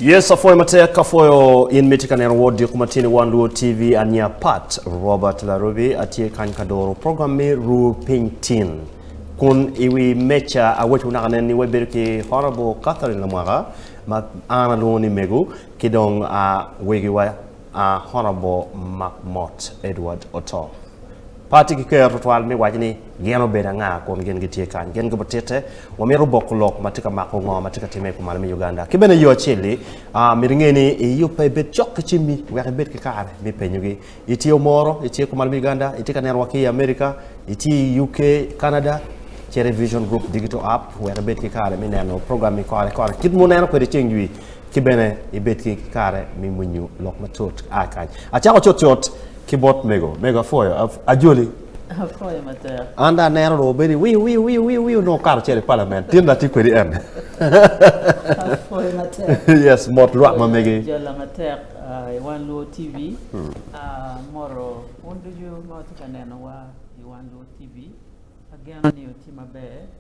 Yes, apwoyo matek, apwoyo in ma itye ka neno wod diko matye ni Wan Luo TV, an nya Pat Robert Larubi, atye kany ka doro program me Rur Piny Tin. Kun i wi meca awaco naka nen ni wabedo ki Honorable Catherine Lamwaka ma an alwongo ni mego ki dong uh, wegiwa uh, Honorable Makmot Edward Oto. Pe atye ki kero tutwal me waco ni gin obedo anga kun gin gitye kany. Gin gubititte, wamito boko lok ma tye ka mako ngo ma tye ka timme i kumalo me Uganda. Ki bene i yo acel-li, myero inge ni iyubbe ibed cok ki cimmi wek ibed ki kare me penyogi. Itye omoro, itye kumalo me Uganda, itye ka nenowa ki i America, itye i UK, Canada, cit i Vision Group Digital App wek ibed ki kare me neno program-mi kore kore kit ma wuneno kwede ceng jwi ki bene ibed ki kare me winyo lok matut a kany. Acako cutcut Ki bot mego, mego apwoyo, ajoli. Apwoyo matek. An dong aneno dong obedo ni wiu wiu wiu wiu wiu nongo okato ocito i palament. Tin dong atye kwedi en. Apwoyo matek. Yes, mot lwak ma megi. Jola matek i Wan Luo TV. Amoro wun ducu ma wutye ka nenowa i Wan Luo TV. Ageno ni wutye maber.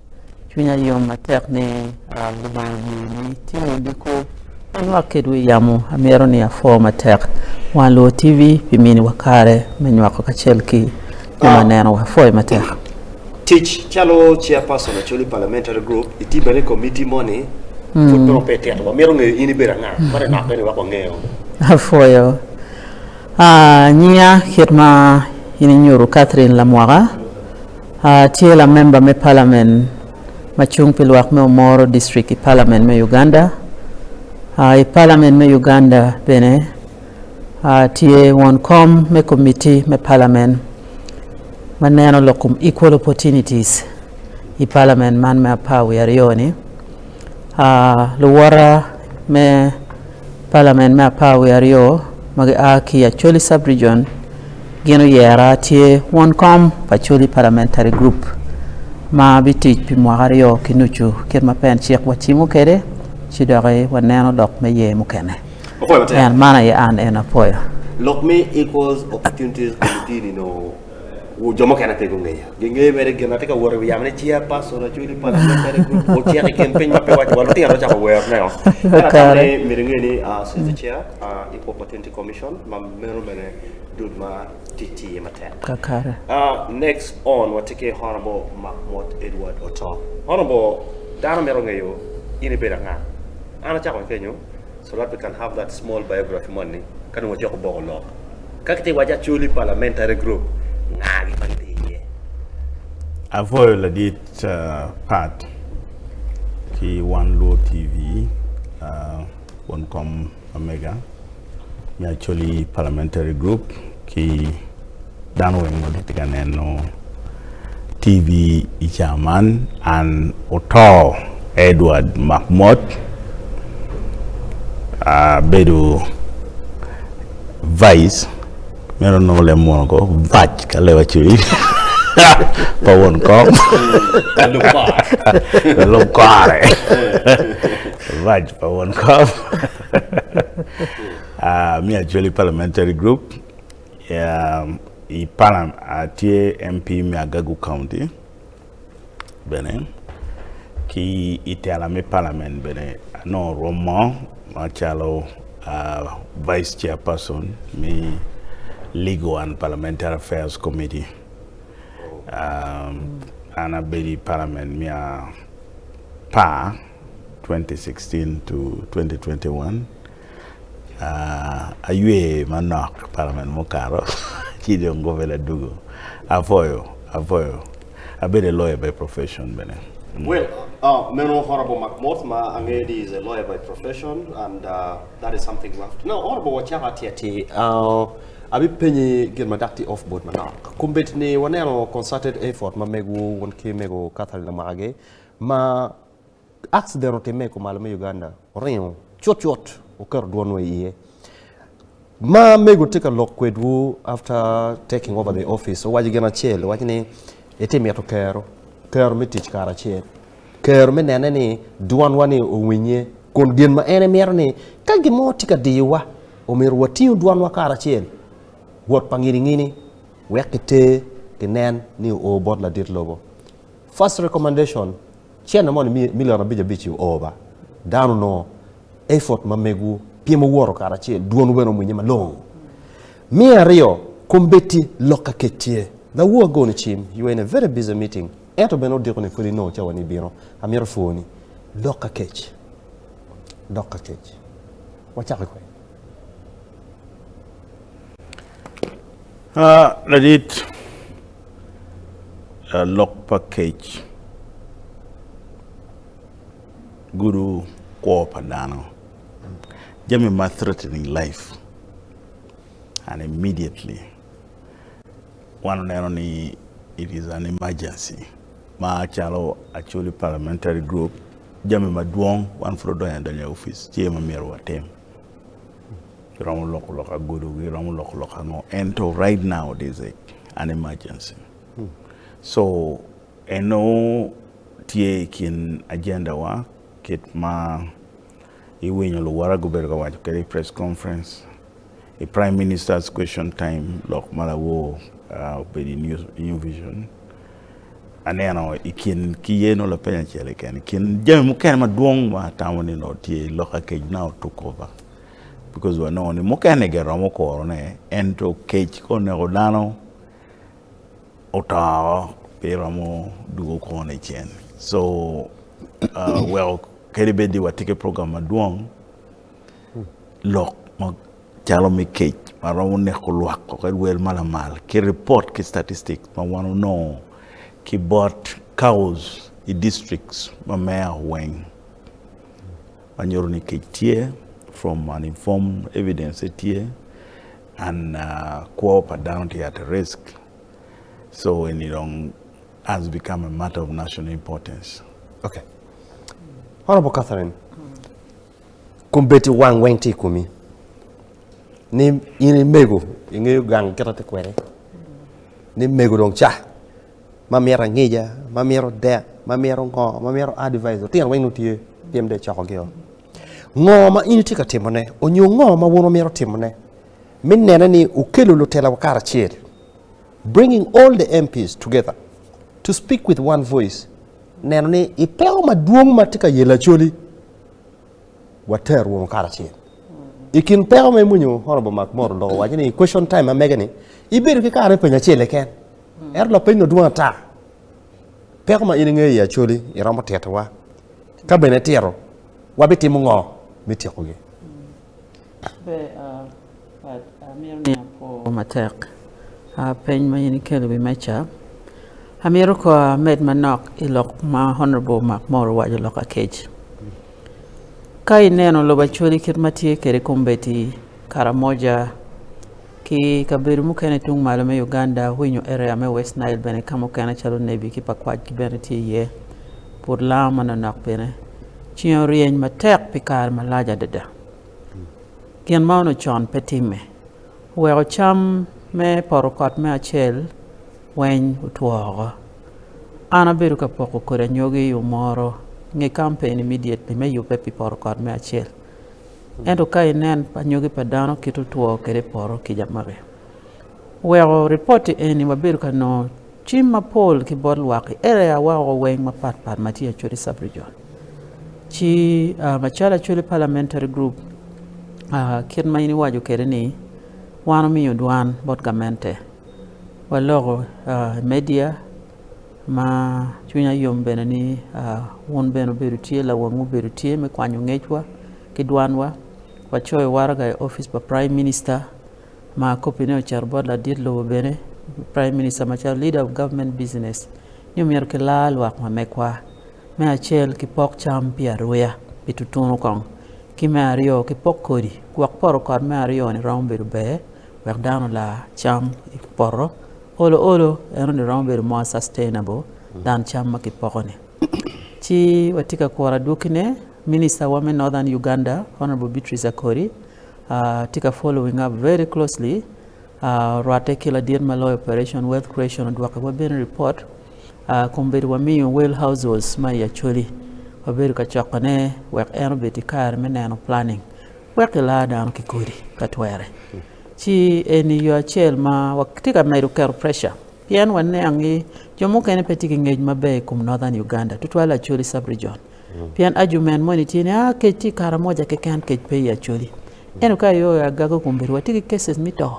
Cwinya yom matek ni Lubanga omiyo ni tye odiko ma nywak kedwu i yamo. Amito ni apwo matek Wan Luo TV pi miniwa kare me nywako kacel ki jo ma nenowa. Apwoyo matek. Tic calo Chairperson Acholi Parliamentary Group itye bene i committee moni pud dong pe itito wamito ngeyo in ibedo anga man enokke ni wek wangeyo. Apwoyo. Nyinga kit ma in inyuto Catherine Lamwaka, atye lamemba me palamen ma cung pi lwak me Omoro District i palamen me Uganda. I palamen me Uganda bene atye won kom me komiti me palamen ma neno lok kom equal opportunities i palamen man me apar wiye aryo-ni. Luwota me Palamen me apar wiye aryo ma gia ki i Acholi Sub-Region gin oyera tye won kom pa Acholi Parliamentary Group ma bitic pi mwaka aryo ki nucu kit ma pen cik wacimo kwede ci doki waneno lok me yer mukene. En man aye an en apwoyo. Lok me Equal Opportunities Committee ni nongo Jo mukene pe gungeyo. Gingeyo mere gin ma tye ka wot i wi yamo ni chairperson Acholi parliamentary group ocito i kin piny ma pe waco wa lutino ocako werone o. Ento atamo ni myero inge ni since the chair Equal Opportunity Commission ma meno bene dul ma tic tye iye matek. Kakare. Next on watye ki Honourable Makmot Edward Oto. Honourable dano mito ngeyo in ibedo anga? An acako ki kenyo so that we can have that small biography moni ka dong wacako boko lok. Ka kitye waco Acholi Parliamentary Group, ngagi ma gitye iye? Apwoyo ladit Pat ki Wan Luo TV, won kom ma mega me Acholi Parliamentary Group ki dano weng ma gitye ka neno TV i cawa man. An Oto Edward Makmot, abedo vice meno nongo leb muno ko vac ka leb acoli pa won kom lalub kore vac pa won kom me Acholi Parliamentary Group i parliament atye MP me Agagu County bene ki i tela me parliament bene anongo rwom mo macalo vice chairperson me Legal and Parliamentary Affairs Committee. An abedo i parliament me apar 2016 to 2021. Aywe manok i parliament mukato ci dong gubedo adwogo. Apwoyo, apwoyo. Abedo a lawyer by profession bene. Well, meno Honourable Makmoth ma angeyo ni is a lawyer by profession and that is something we have to know. Honourable wacako atir atir, abipenyi gin ma dok tye off board manok. Kombeddi ni waneno concerted effort ma megwu wun ki mego Catherine Lamwakagi ma Accident otimme i kumalo me Uganda, oringo cutcut oketo dwonwa iye. Ma mego tye ka lok kwedwu after taking over the office owaco gin acel, owaco ni etye mito kero, kero me tic karacel, kero me nene ni dwonwa ni owinye kun gin ma en emito ni ka gin mo tye ka diyowa omyero watingu dwonwa karacel wot pa ngini ngini wek kiter kinen ni oo bot ladit lobo. First recommendation, Cente moni milion abic abic-ci oo ba, dano onongo. Effort ma megwu pyem wuwoto karacel, dwonwu bene omwinye malongo. Me aryo, kombeddi lok ka kec tye. Lawor agoni cim, you were in a very busy meeting, ento bene odiko ni pwod inongo cawa ni ibino, amito pwoni. Lok ka kec. Lok ka kec. Wacako ki kwene? Ladit, lok pa kec gudo kwo pa dano. Jami ma threatening life and immediately wan oneno ni it is an emergency ma calo Acholi Parliamentary Group jami madwong wan pud odonyo adonya i opic tye ma myero watim. Giromo loko lok agudo, giromo loko lok ango ento right now it is an emergency. So eno tye i kin agenda wa kit ma iwinyo luwota gubedo ka waco kwede i press conference, i prime minister's question time lok ma lawor obedo i new vision aneno i kin ki ye nongo lapeny acel keken i kin jami mukene madwong ma atamo ni nongo tye lok akec now took over because wanongo ni mukene giromo kurone ento kec ka oneko dano oto pe romo dwogo kwone cen so weko kadi bed ni watye ki program madwong lok macalo me kec ma romo neko lwak kadi wel ma lamal ki ripot ki statistics ma wan onongo ki bot cows i districts ma mea weng ma nyuto ni kec tye from an informed evidence tye and kwo pa dano tye at risk so eni dong has become a matter of national importance. Okay. Honorable Catherine, kombeddi wang weng tye i komi ni in imego ingeyo gang kite tye kwede ni mego dong ca ma mito angica ma mito dek ma mito ngo ma mito advice lutino weng nongo tye pyem dong icokogi-o. Ngo ma in itye ka timone onyo ngo ma wun wumito timone me nene ni wukelo lutela wa karacel, bringing all the MPs together to speak with one voice, neno ni i peko madwong ma tye ka yelo Acholi water wunu karacel. I kin peko ma imwonyo Honourable Mark Moro oloko owaco ni i question time ma mege ni ibedo ki kare me penyo acel keken ento lapeny nongo dwong ata. Peko ma in ingeyo i Acholi iromo titowa ka bene itito wabitimo ngo me tyekogi? Ber, amito ni apwo matek peny ma in ikelo i wi meja. Amito ko amed manok i lok ma Honourable Mark Moore owaco lok akec. Ka ineno lobo Acholi kit ma tye kwede kombeddi, Karamoja ki kabedo mukene tung malo me Uganda, winyo area me West Nile bene ka mukene calo Nebi ki Pakwach bene tye iye, but lango manonok bene. Ceng oryeny matek pi kare malac adada. Gin ma onongo con pe timme oweko cam me poto kot me acel weng otwo woko. An abedo ka poko kodi anyogi i omoro nge kampen immediately me yubbe pi poto kot me acel. Ento ka inen anyogi pa dano kit otwo kwede i poto kica magi. Oweko ripot-ti eni wabedo ka nongo cim mapol ki bot lwak i area wa weng mapat pat ma tye i Acholi Sub Region. Ci macalo Acholi Parliamentary Group kit ma in iwaco kwede ni wan omiyo dwan bot gamente waloko i media ma cwinya yom bene ni wun bene wubedo tye lawangwu obedo tye me kwanyo ngecwa ki dwanwa wacoyo waraga i opic pa Prime Minister ma kopine ocito bot ladit lobo bene, Prime Minister macalo leader of government business ni omyero kilar lwak ma megwa. Me acel kipok cam pi aruya pi tutunu kong ki me aryo kipok kodi gwok poto kot me aryo ni romo bedo ber wek dano olar cam i poto olo olo eno ni romo bedo more sustainable than cam ma kipoko ni. Ci watye ka kuro adwogine Minister wa me Northern Uganda Honourable Beatrice Akori Atye ka following up very closely orwatte ki ladit ma loyo operation wealth creation odwokiwa bene report kombeddi wamiyo well households ma i Acholi wabedo ka cokone wek en obed ki kare me neno planning wek kilar dano ki kodi ka twere ci eni yo acel ma watye ka medo keto pressure pien waniang ni jo mukene pe tye ki ngec maber i kom Northern Uganda tutwal Acholi sub region. Pien argument moni tye ni aa kec tye i Karamoja keken kec pe i Acholi. Ento ka io i Agago kombeddi watye ki cases me to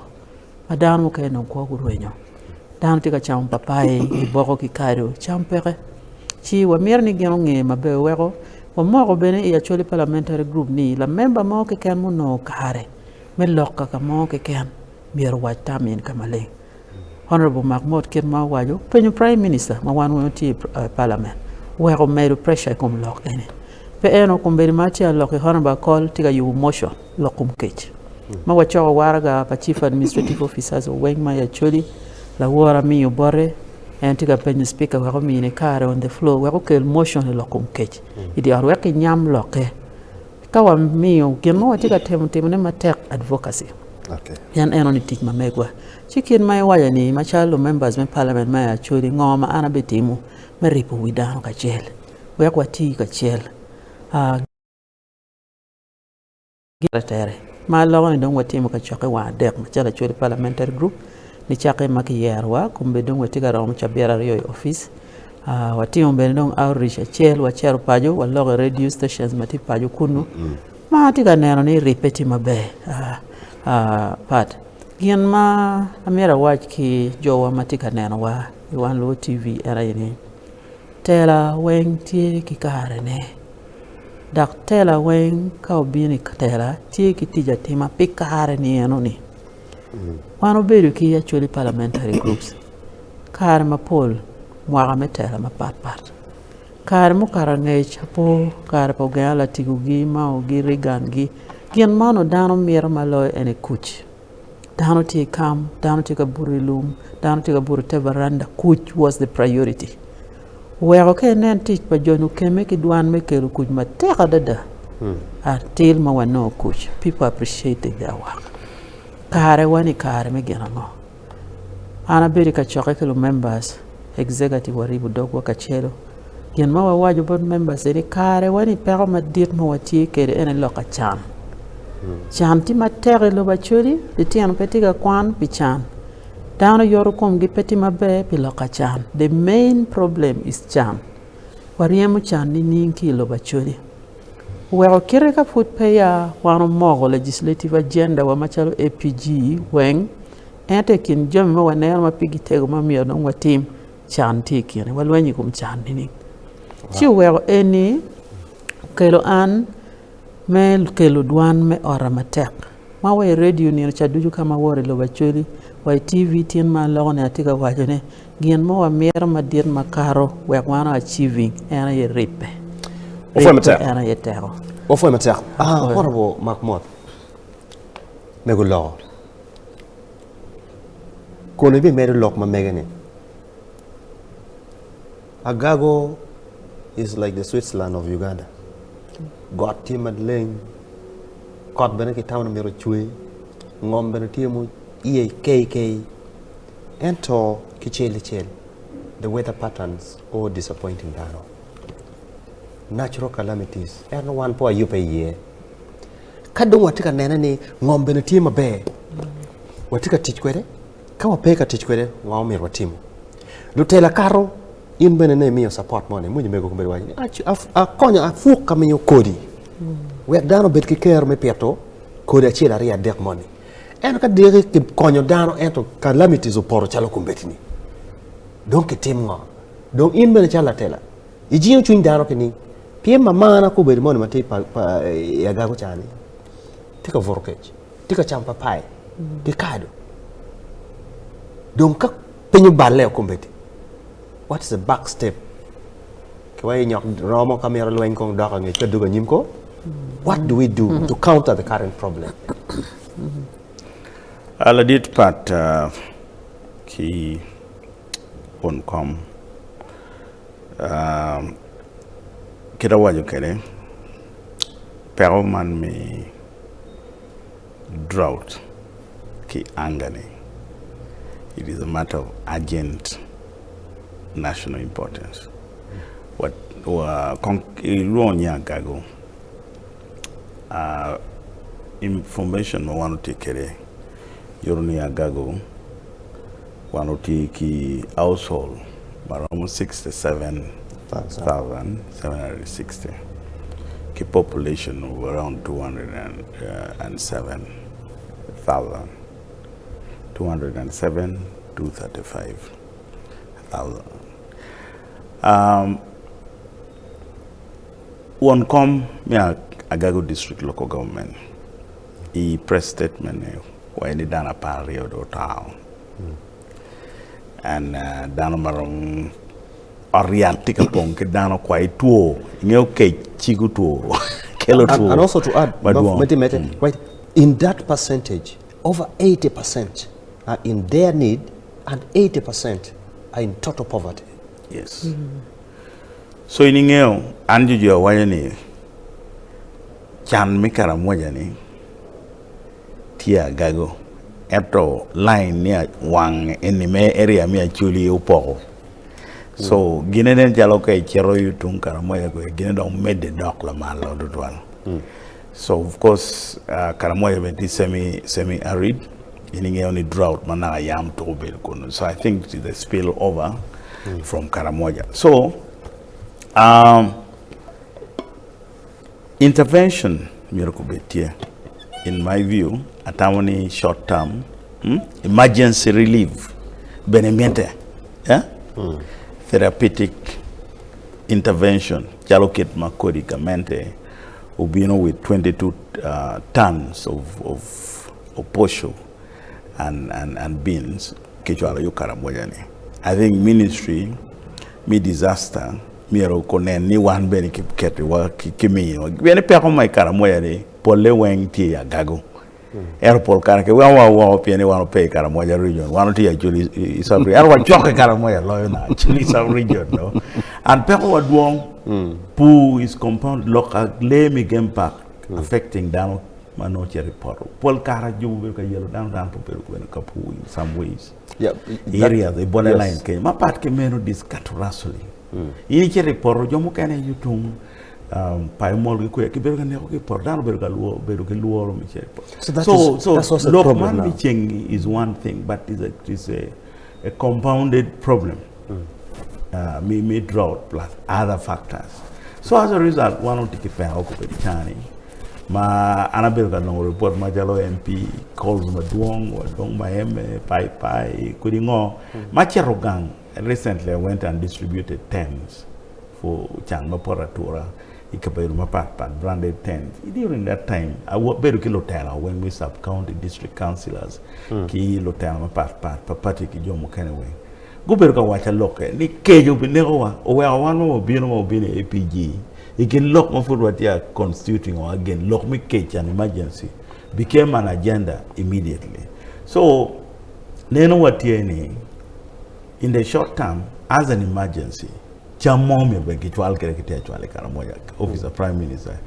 ma dano mukene dong kwo gurwenyo. Dano tye ka camo papai, kiboko ki kado, cam peke. Ci wamito ni gin onge maber weko wamoko bene i Acholi Parliamentary Group ni lamemba mo keken munongo kare me lok kaka mo keken myero owac tam in ka maleng. Honourable Makmot kit ma owaco openyo Prime Minister ma wan weng watye i Parliament wek omedo pressure i kom lok eni. Pe eno kombeddi ma atye ka lok ki Honourable Akol tye ka yubo motion lok kom kec ma wacoko waraga pa Chief Administrative Officers weng ma i Acholi lawora miyo bote en tye ka penyo Speaker wek omine kare on the floor wek okel motion i lok kom kec i dye ot wek kinyam lokke. Ka wamiyo gin ma watye ka temo timone matek, advocacy, pien eno ni tic ma megwa. Ci kit ma iwaco ni macalo lumembers me parliament me Acholi ngo ma an abitimo me ribo wi dano kacel wek wati kacel? Gire tere ma aloko ni dong watimo kacokke wang adek macalo Acholi Parliamentary Group nicakke ma kiyerowa kombeddi dong watye ka romo cabit aryo i opic. Watimo bene dong outreach acel wacito paco waloko i radio stations ma tye paco kunu ma atye ka neno ni ribbe tye maber pat. Gin ma amyero awac ki jowa ma tye ka nenowa i Wan Luo TV en aye ni tela weng tye ki karene dok tela weng ka obino i tela tye ki tic atima pi kare-ni enoni. Wan obedo ki Acholi Parliamentary Groups kare mapol mwaka me tela mapat pat. Kare mukato angec apo kare pa Ogenga Latigogi, Maogi, Reagangi, gin ma onongo dano mito ma loyo ene kuc. Dano tye i kam, dano tye ka buto i lum, dano tye ka buto i te varanda, kuc was the priority. Oweko ka inen tic pa joni okemme ki dwan me kelo kuc matek adada until ma wanongo kuc, people appreciated their work. Karewa ni kare me gin ango? An abedo i kacokke ki lumembers, executive waribo dogwa kacelo. Gin ma wawaco bot members eni karewa ni peko madit ma watye kwede ene lok ka can. Can tye matek i lobo Acholi, litino pe tye ka kwan pi can. Dano yoto komgi pe tye maber pi lok ka can. The main problem is can. Waryemo can nining ki i lobo Acholi? Oweko kite ka pud peya wan omoko legislative agenda wa macalo APG weng, ento i kin jami ma waneno ma pigi tego ma myero dong watim, can tye i kine. Walwenyo i kom can nining? Ci oweko eni okelo an me kelo dwan me ota matek. Ma wa i radio nino ca ducu ka ma awoto i lobo Acholi wa i TV tin ma aloko ni atye ka waco ne gin ma wamito madit makato wek wan o achieving en aye ribbe. Opwoyo matek. Ribbe en aye teko. Opwoyo matek. Ah, Honorable Mark Mot, mego loko. Kono ibimedo lok ma mege ni, Agago is like the Switzerland of Uganda. Got tye maleng, kot bene kitamo ni myero ocwe, ngom bene tye mu iye kei kei. Ento kicel icel, the weather patterns all disappointing dano. Natural calamities, en wan pe wayubbe iye. Ka dong watye ka nene ni ngom bene tye maber, watye ka tic kwede, ka wape ka tic kwede, ngo omyero watimo? Lutela kato, in bene ne imiyo support moni, mwonyo mego kombeddi waco ni akonyo apuk ka miyo kodi wek dano obed ki kero me pito kodi acel aryo adek moni. Ento ka diki kikonyo dano ento calamities opoto calo kombeddi-ni, dong kitim ngo? Dong in bene calo latela, ijingo cwiny dano ki ni pien mamana kobedo moni ma tye i agago ca-ni tye ka buto kec, tye ka camo papai ki kado. Dong ka piny oballe kombeddi, what is the back step? Kiwaco ni nyok romo ka mito lweny kong dok angec ka dwogo anyim ko? What do we do to counter the current problem? Ladit pat ki won kom kit awaco kwede peko man me drought ki anga ni it is a matter of urgent national importance kong ilwongo nying agago information ma wan watye kwede nyuto ni agago wan watye ki household ma romo 67. 760 ki population of around 207,000, 207 235,000. Won kom me Agago District Local Government i press statement ne waco ni dano 12 dong oto and dano marom ot yat tye ka pong ki dano kwayi two ingeyo kec cigo two kelo two And also to add, madwong. Mete, mete, right, in that percentage, over 80% are in their need and 80% are in total poverty. Yes. So in ingeyo an jojo awaco ni can me Karamoja ni tye agago ento line ni wang eni me area me Acholi opoko so gine nen calo ka icito yo tung Karamoja kwe gine dong medde dok lamal tutwal. So of course Karamoja bene tye semi semi arid in ingeyo ni drought ma naka yam tuko obedo kunu so I think it is a spill over from Karamoja. So intervention myero kubed tye in my view atamo ni short term emergency relief bene mitte therapeutic intervention calo kit ma kodi gamente obino with 22 tons of of posho and and and beans kicwalo yo Karamoja ni I think ministry me disaster myero konen ni wan bene kiketiwa kimiyowa pien ni peko ma i Karamoja ni polle weng tye i agago ento pol kare kiweko wa woko pien ni wan ope i Karamoja region wan otye i Acholi sub region ento wacok i Karamoja loyo na Acholi sub region no and peko wa dwong pur is compound lok lee me game park affecting dano ma nongo cito i poto pol kare jo obedo ka yelo dano dano pe obedo kwene ka pur in some ways areas i border line kenyo mapat ki meno this cattle rustling in icito i poto jo mukene yutung payo molgi kwe kibedo ka neko ki i poto dano obedo ka lworo bedo ki lworo me cito i poto So that so is, so that's also a lok problem man now. me ceng is one thing but is a, is a, a compounded problem me, me drought plus other factors so as a result wan otye ki peko kobedo cani ma an abedo ka nongo report macalo MP calls madwong wadong maembe paipai kodi ngo ma cito gang recently I went and distributed tents for can ma poto atura i kabedo mapat pat branded tents during that time abedo ki lutela weng me sub county district councillors ki lutela mapat pat pa party ki jo mukene weng gubedo ka waca lokke ni kec obinekowa oweko wan ma wabino ma wabino i APG i kin lok ma pud watye ka constituting wa again lok me kec and emergency became an agenda immediately so neno watye ni in the short term as an emergency cam mo myero bed gicwal kede kitye acwalo i Karamoja office of prime minister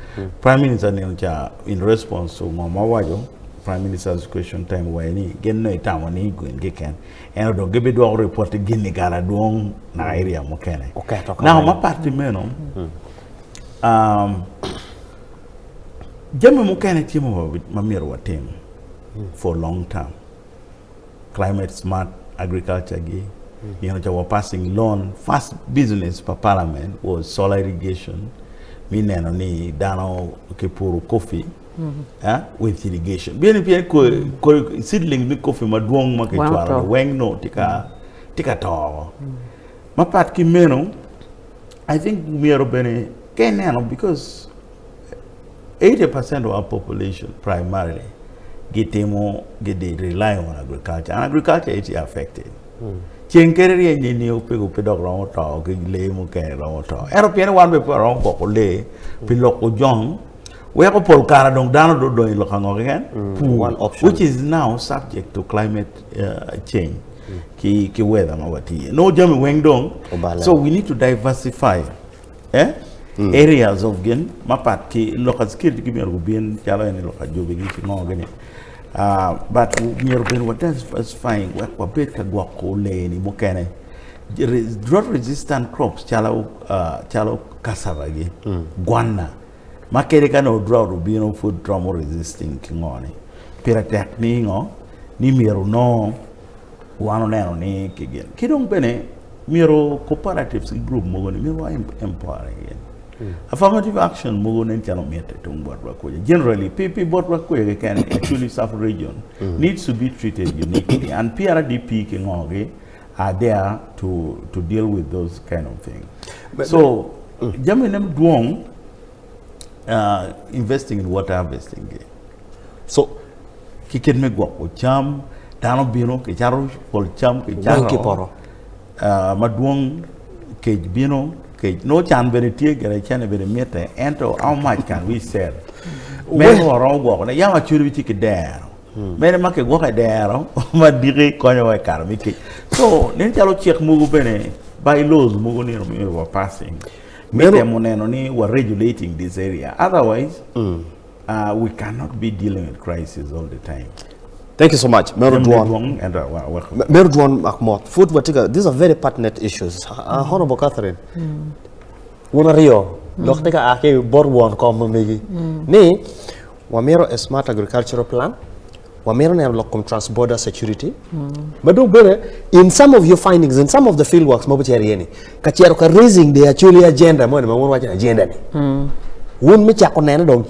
prime minister nino ca in response to ngo ma owaco prime minister's question time owaco ni gin nongo itamo ni gin keken ento dong gibidwoko report ni gin-ni kara dwong naka area mukene Oketo ka now weng. mapat ki meno um, jami mukene tye ma ma myero watim for long term climate smart agriculture gi you know, wa passing loan first business pa parliament was solar irrigation mi neno ni dano kipuro coffee with irrigation bien pien ko, ko seedling mi coffee madwong ma kicwalo ni weng no tye ka tye ka to mapat ki meno I think myero bene ka ineno because 80% of our population primarily gitimo gidi rely on agriculture and agriculture is affected. Ceng kede ryeny ni ni opego pe dok romo to ki lee mukene romo to. Ento pien wan be pe waromo gwoko lee pi loko jong weko pol kare dong dano dong odong i lok ango keken pur One option. which is now subject to climate change ki ki weather ma watye iye. Nongo jami weng dong Obale. so we need to diversify eh? areas of gin mapat ki loka security ki myero gubin calo en loka jobi gi ki ngo gini but myero bene wa diversifying wek wabed ka gwoko lee-ni mukene drought resistant crops calo calo cassava gi gwana ma kede ka nongo drought obino pud romo resisting ki ngo ni pire tek ni ngo ni myero nongo wan oneno ni ki gin ki dong bene Myero cooperatives ki group mogo ni myero wa empower gin. Affirmative action mogo nen calo mitte tung botwa kuca. Generally, pe pi botwa kuca keken, actually South region needs to be treated uniquely and PRDP ki ngo gi are there to to deal with those kind of things. So, jami ne dwong investing in water harvesting gi. So, ki kit me gwoko cam, dano bino kicato pol cam Weng kicato ki poto. Madwong kec bino kec nongo can bene tye gire cene bene mitte ento how much can we sell meno waromo gwoko ne yam acholi tye ki dero mene ma kigwoko i dero ma diki konyowa i kare me kec so nen calo cik mogo bene by laws mogo nino myero wa passing me temo neno ni wa regulating this area otherwise we cannot be dealing with crisis all the time. Thank you so much. Mero Dwon. Mero Dwon Makmot. Food watika. These are very pertinent issues. Honorable Catherine. Wun aryo. Lok tika ake bot won kom megi. Ni wamiro a smart agricultural plan. Wamiro neno lok kom transborder security. Ma dong bene in some of your findings in some of the field works ma wucito iye ni ka cito ka raising the actually agenda moni ma wun wuwaco ni agenda ni wun me cako nene dong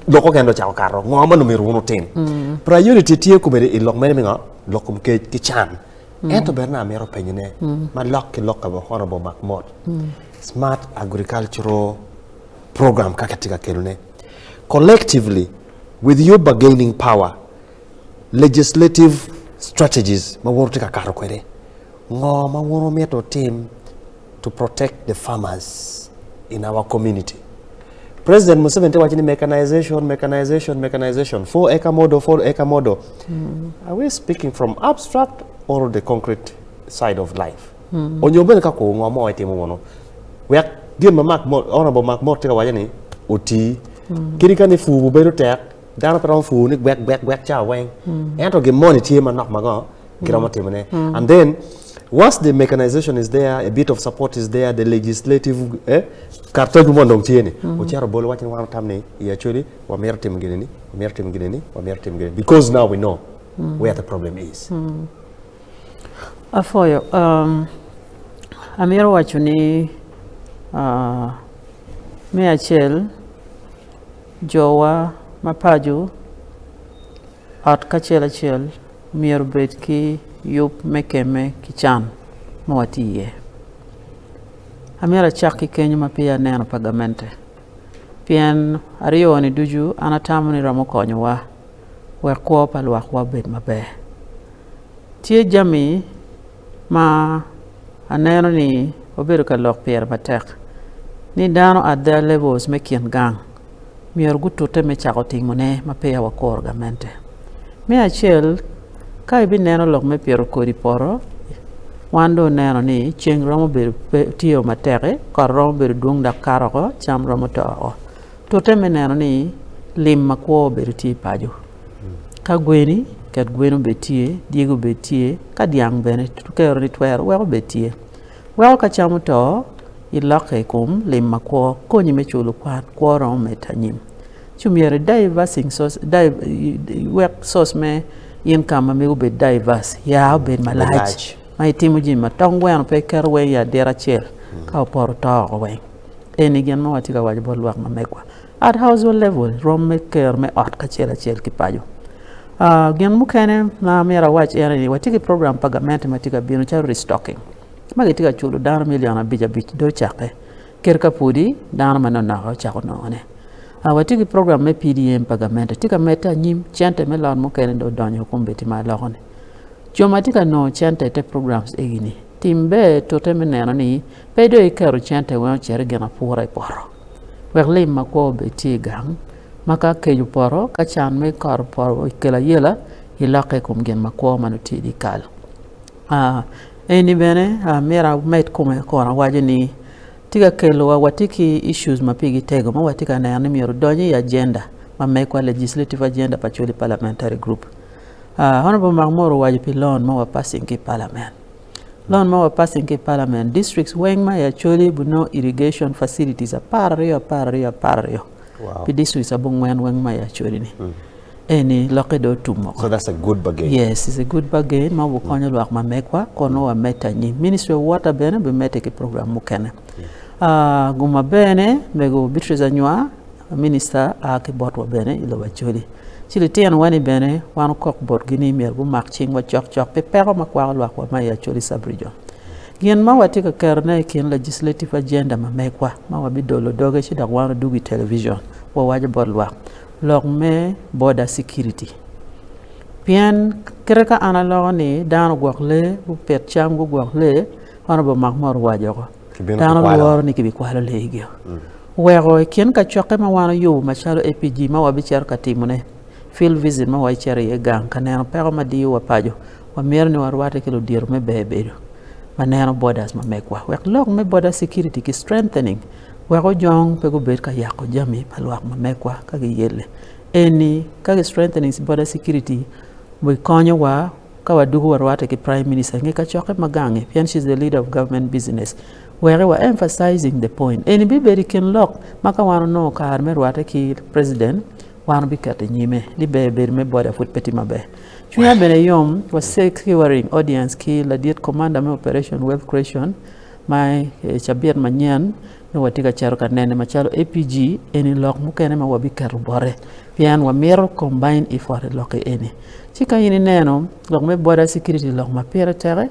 lok okene dong ocako kato ngo ma onongo myero wun wutim priority tye komedi i lok mere me ngo lok kom kec ki can ento bene na amito penyo ne ma lok ki lok ka honorable Makmot smart agricultural program kaka tye ka kelo ne collectively with your bargaining power legislative strategies ma wun wutye ka kato kwede, ngo ma wun wumito wutim to protect the farmers in our community? President Museveni tye waco ni mechanization, mechanization, mechanization, 4 acre model, 4 acre model. Are we speaking from abstract or the concrete side of life? Onyo bene ka kwo ngo mo itimo wunu wek gin ma Mark Honorable Mark Mott tye ka waco ni oti. Kadi ka ni pur bedo tek, Dano pe romo pur ni gwek gwek gwek cawa weng. Ento gin moni tye manok ma ngo giromo timone. And then once the mechanization is there, a bit of support is there, the legislative eh, karatac mo dong tye ni, ocito bolo waco ni wan watam ni i Acholi wamito timo gini ni, wamito timo gini ni, wamito timo gini ni because now we know where the problem is. Apwoyo, um, amito waco ni uh, me acel Jowa ma paco ot kacel acel myero obed ki yub me kemme ki can ma watye iye. Amyero acak ki kenyo ma peya aneno pa gamente pien aryo-ni ducu an atamo ni romo konyowa wek kwo pa lwakwa obed maber. Tye jami ma aneno ni wabedo ka lok pire matek ni dano at their levels me kin gang myero gutute me cako timone ma peya wakuro gamente. Me acel ka ibineno lok me pito kodi poto wan dong oneno ni ceng romo bedo tye matek kot romo bedo dwong dok kato oko cam romo to oko. Tute me neno ni lim makwo obedo tye i paco. Ka gweni, ket gwen obed tye, dyegi obed tye, ka dyang bene kero ni twero wek obed tye. Weko ka cam oto, ilokke i kom lim makwo konyi me culo kwan, kwo romo medde anyim. Ci myero i diversing source, wek source me income ma megi obed diverse, ya obed malac ma itimo jami ma tong gweno pe iketo weng i adita acel ka opoto oto woko weng. Eni gin ma watye ka waco bot lwak ma megwa. At household level, rom me kero me ot kacel acel ki paco. Gin mukene ma myero awac en ni watye ki program pa gamente ma tye ka bino calo restocking ma gitye ka culo dano million abic abic dong ocakke kit ka pudi dano manonok ocako nongone. Watye ki program me PDM pa gamente tye ka medde anyim cente me lot mukene dong odonyo kombeddi ma aloko ni. Jo ma tye ka nongo cente i te programs egi-ni tim ber tute me neno ni pe dong iketo cente weng ocito i gin apura i poto. Wek lim makwo obed tye i gang, ma ka kec opoto, ka can me kot opoto okelo ayela, ilokke i kom gin makwo ma nongo tye i dyekal. Eni bene myero amed kome kun awaco ni tye ka kelowa watye ki issues ma pigi tego ma watye ka neno ni myero odony i agenda ma megwa legislative agenda pa Acholi Parliamentary Group. Honourable Makmur owaco pi loan ma wa passing ki i parliament. Loan ma wa passing ki i parliament, districts weng ma i Acholi gunongo irrigation facilities 12 12 12 pi districts abongwen weng ma i Acholi ni. Eni lokke dong otum woko. So that's a good bargain. Yes, it's a good bargain ma obikonyo lwak ma megwa kun nongo wamedde anyim. Ministry of Water bene bimedde ki program mukene. Gum maber-ne mego Beatrice Anywar, minister a ki botwa bene i lobo Acholi. Ci litinowa-ni bene wan okok botgi ni myero gumak cingwa cokcok pi peko ma kwako lwakwa ma i Acholi Sub-Region. Gin ma watye ka ketone i kin legislative agenda ma megwa ma wabidolo doge ci dok wan odwogo i television wawaco bot lwak lok me border security pien kite ka an aloko ni dano ogwok lee gupit cam gugwok lee Honourable Mark Moore owaco oko dano lworo ni kibikwalo lee gio oweko i kin kacokke ma wan oyubo macalo APG ma wabicito ka timone field visit ma wacito iye gang ka neno peko ma diyowa paco wamito ni warwatte ki ludito me ber bedo ma neno borders ma megwa wek lok me border security ki strengthening wek ojong pe gubed ka yako jami pa lwak ma megwa ka giyelle. Eni ka ki strengthening border security bikonyowa ka wadwogo warwatte ki prime minister inge kacokke ma gange pien she is the leader of government business weki wa emphasizing the point eni bibedo i kin lok ma ka wan onongo kare me rwatte ki president wan wabiketo i nyime ni ber bedo me border pud pe tye maber. Cwinya bene yom wa securing audience ki ladit commander me operation wealth creation ma i cabit manyen nongo watye ka cito ka nene macalo APG eni lok mukene ma wabiketo bote pien wamito combine effort i lok eni. Ci ka in ineno lok me border security lok ma pire teke,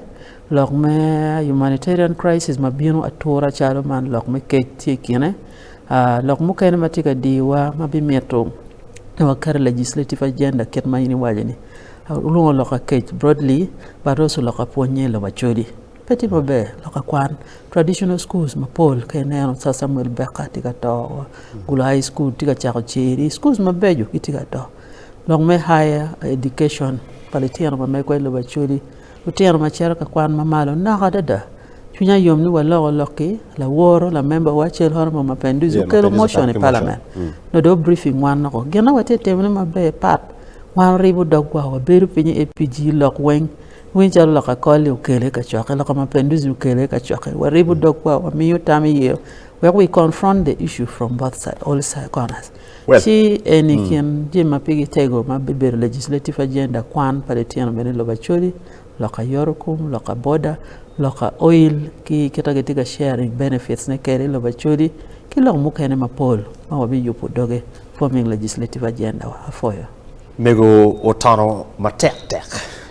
lok me humanitarian crisis ma bino atura calo man lok me kec tye i kine, lok mukene ma tye ka diyowa ma bimito ni waket i legislative agenda kit ma in iwaco-ni lwongo lok akec broadly but also lok apwonye i lobo Acholi pe tye maber lok akwan traditional schools mapol ka ineno Sir Samuel Beka tye ka to Gulu high school tye ka cako ceri schools mabeco gitye ka to lok me higher education pa litino ma megwa i lobo Acholi lutino ma cito ka kwan ma malo nok adada. Cwinya yom ni waloko lok ki laworo lamemba wa acel Honourable Mapenduzi okelo motion i parliament nongo dong briefing wan noko gin ma watye ka timone maber pat wan oribo dogwa wabedo piny i APG lok weng winyo calo lok akoli okele kacokke lok Mapenduzi okele kacokke waribo dogwa wamiyo tam iye wek we confront the issue from both side all side corners ci eni kin jami ma pigi tego ma bibedo legislative agenda kwan pa litino bene i lobo Acholi loka yotokom, loka boda, loka oil ki kita gitye ka sharing benefits ne kede i lobo Acholi ki lok mukene mapol ma wabiyubo doge forming legislative agenda wa. Apwoyo. Mego otono matek tek.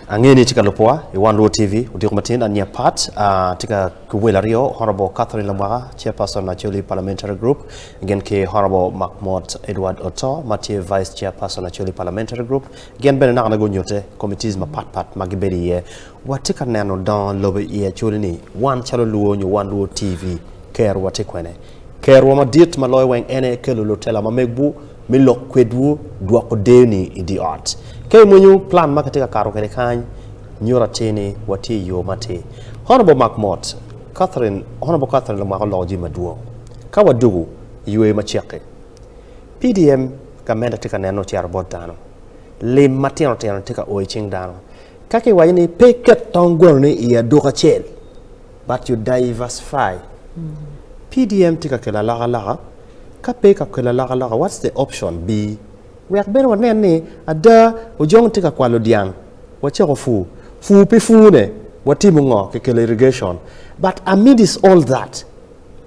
Angeyo ni itye ka lubowa i One Luo TV odiko matin. An nyinga Pat, atye ka ki wel aryo, Honourable Catherine Lamwaka, Chairperson Acholi Parliamentary Group, gin ki Honourable Makmot Edward Otto ma tye Vice Chairperson Acholi Parliamentary Group. Gin bene naka gunyute committees mapat pat ma gibedo iye. Watye ka neno dongo lobo i Acholi ni wan calo Luo nyo wan Luo TV kerwa tye kwene. Kerwa madit ma loyo weng en aye kelo lutela ma megwu me lok kwedwu dwoko deyo ni i di ot. Ka imwonyo plan ma kitye ka kato kwede kany nyuto atir ni watye i yo matir. Honourable Mark Mott, Catherine, Honourable Catherine Lamwaka oloko jami madwong. Ka wadugu i yweyo macek-ki, PDM gamente tye ka neno ocito bot dano. Lim matino tino tye ka o i cing dano. Ka kiwaco ni pe iket tong gwanoni i aduka acel, but you diversify. PDM tye ka kelo alokaloka. Ka pe ka kelo alokaloka, what's the option B? Wek bene wanen ni ada Ojong tye ka kwalo dyang, wacako pur. Pur pi pur-ne, watimo ngo? Kikelo irrigation. But amidst all that,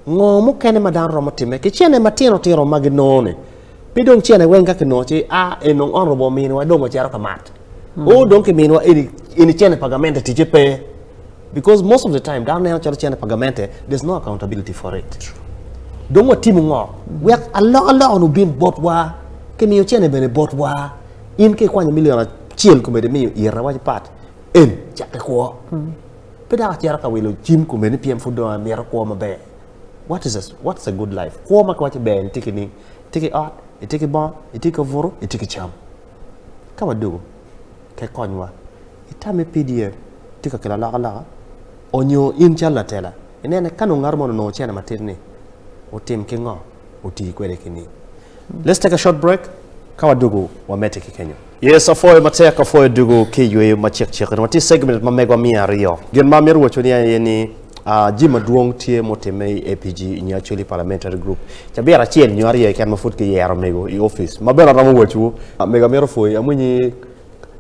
Ngo mukene ma dano romo time ki cene matino tino ma ginongo ni? Pe dong cene weng ka kinongo ci a en dong honorable ominiwa dong wacito ka mat. O dong kiminiwa eni eni cene pa gamente ticce pe. Because most of the time dano neno calo cene pa gamente there's no accountability for it. Dong watimo ngo? Wek alokaloka ni obin botwa, kimiyo cene bene botwa. In ka ikwanyo million acel komedi imiyo ira waci pat en cakke kwo. Pe dok acito ka wilo cim kome ni pien pud dong amito kwo maber. What is a, what's a good life? Kwo ma kiwaco ber ni tye ki ning? Itye ki ot, itye ki bongo, itye ki kabuto, itye ki cam. Ka wadwogo, ke konywa. Itame PDM tye ka kelo alokaloka onyo in calo latela inene ka nongo ngato moni onongo cene matidi ni otim ki ngo? Oti kwede ki ning? Let's take a short break, ka wadwogo wamedde ki kenyo. Yes, apwoyo matek, apwoyo dugu ki yweyo macek cek. Watye i segment ma megwa 200. Gin ma amito waco ni aye ni. Jami madwong tye mutimme i APG nyo Acholi Parliamentary Group. Cabit acel nyo aryo keken ma pud kiyero mego i opic ma bene aromo wacwu. Mego amito pwoyi, amwinyi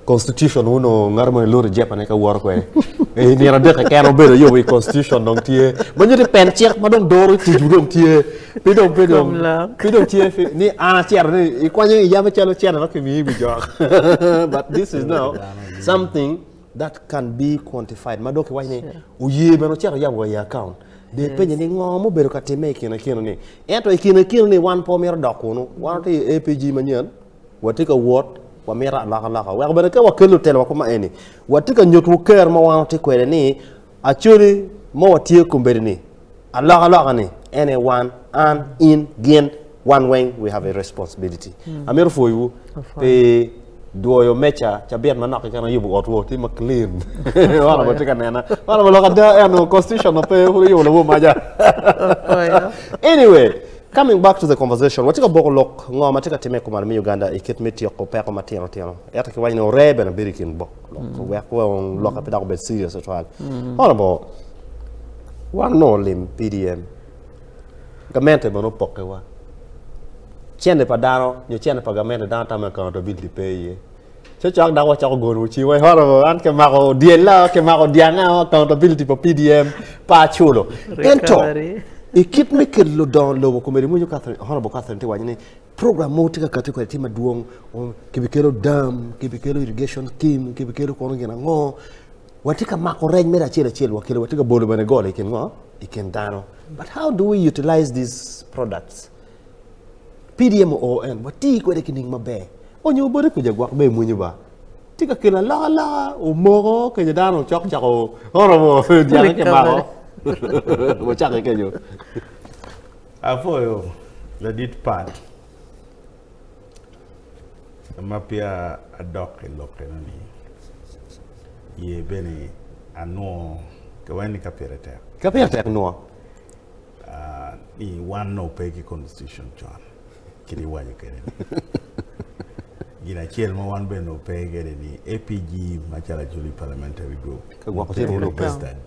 constitution wu onongo ngat moni luto i jepane ka woto kwede. I nino adek keken obedo yubo i constitution dong tye ma nyuto ni pen cik ma dong doro ticwu dong tye. Pe dong pe dong pe dong tye ni an acito ni ikwanyo iyabo calo cente ma kimiyi i wi jok. But this is now something that can be quantified ma dong kiwaco ni oye bene ocito oyabo wa i account dong ipenye ni ngo ma obedo ka timme i kine kine ni ento i kine kine ni wan pe wamito dok kunu wan watye i APG manyen watye ka wot wamito alokaloka wek bene ka wakelo lutelo wa kuma eni watye ka nyuto ker ma wan watye kwede ni Acholi ma watye kombeddi ni alokaloka ni en aye wan, an, in, gin, wan weng we have a responsibility. Amito pwoyowu pi dwoyo meca cabit manok keken ayubo otwu tye ma clean. Wan watye ka nena. Wan wa lok ada eno constitution ma pe pud oyubo lawor maca. Anyway, coming back to the conversation, watye ka boko lok ngo ma tye ka timme i kom me Uganda i kit me tyeko peko matino tino. Ento kiwaco ni oree bene bedo i kin bok lok wek weng lokke pe dok obed serious tutwal. Honourable, wan onongo olim PDM, gamente bene opokke wa. Cente pa dano nyo cente pa gamente dano tamo ni accountability pe iye. Cocok dok wacako gono cim wa honourable an kimako dyella, kimako dyanga accountability pa PDM pe aculo. Ento i kit me kelo dongo lobo komedi mwonyo Catherine, Honourable Catherine tye waco ni Program mogo tye ka kati kwede tye madwong, kibikelo dam, kibikelo irrigation scheme, kibikelo kono gin ango. Watye ka mako rec mere acel acel wakelo watye ka bolo bene gol i kin ngo? I kin dano. But how do we utilize these products? PDM oo en wati kwede ki ning maber. Onyo bode kuca gwok be mwonyo ba. Tye ka kelo alokaloka omoko kenyo dano cok cako oromo dyang kimako. Wacake kenyo. Apwoyo ladit pat ma peya adok i lok eno ni ye bene anwo kiwaco ni ka pire tek. Ka pire tek nwo. Ni wan nongo pe ki constitution con kit iwaco kwede ni gin acel ma wan bene nongo pe kwede ni APG macalo Acholi Parliamentary Group Ka gwoko tye pe registered.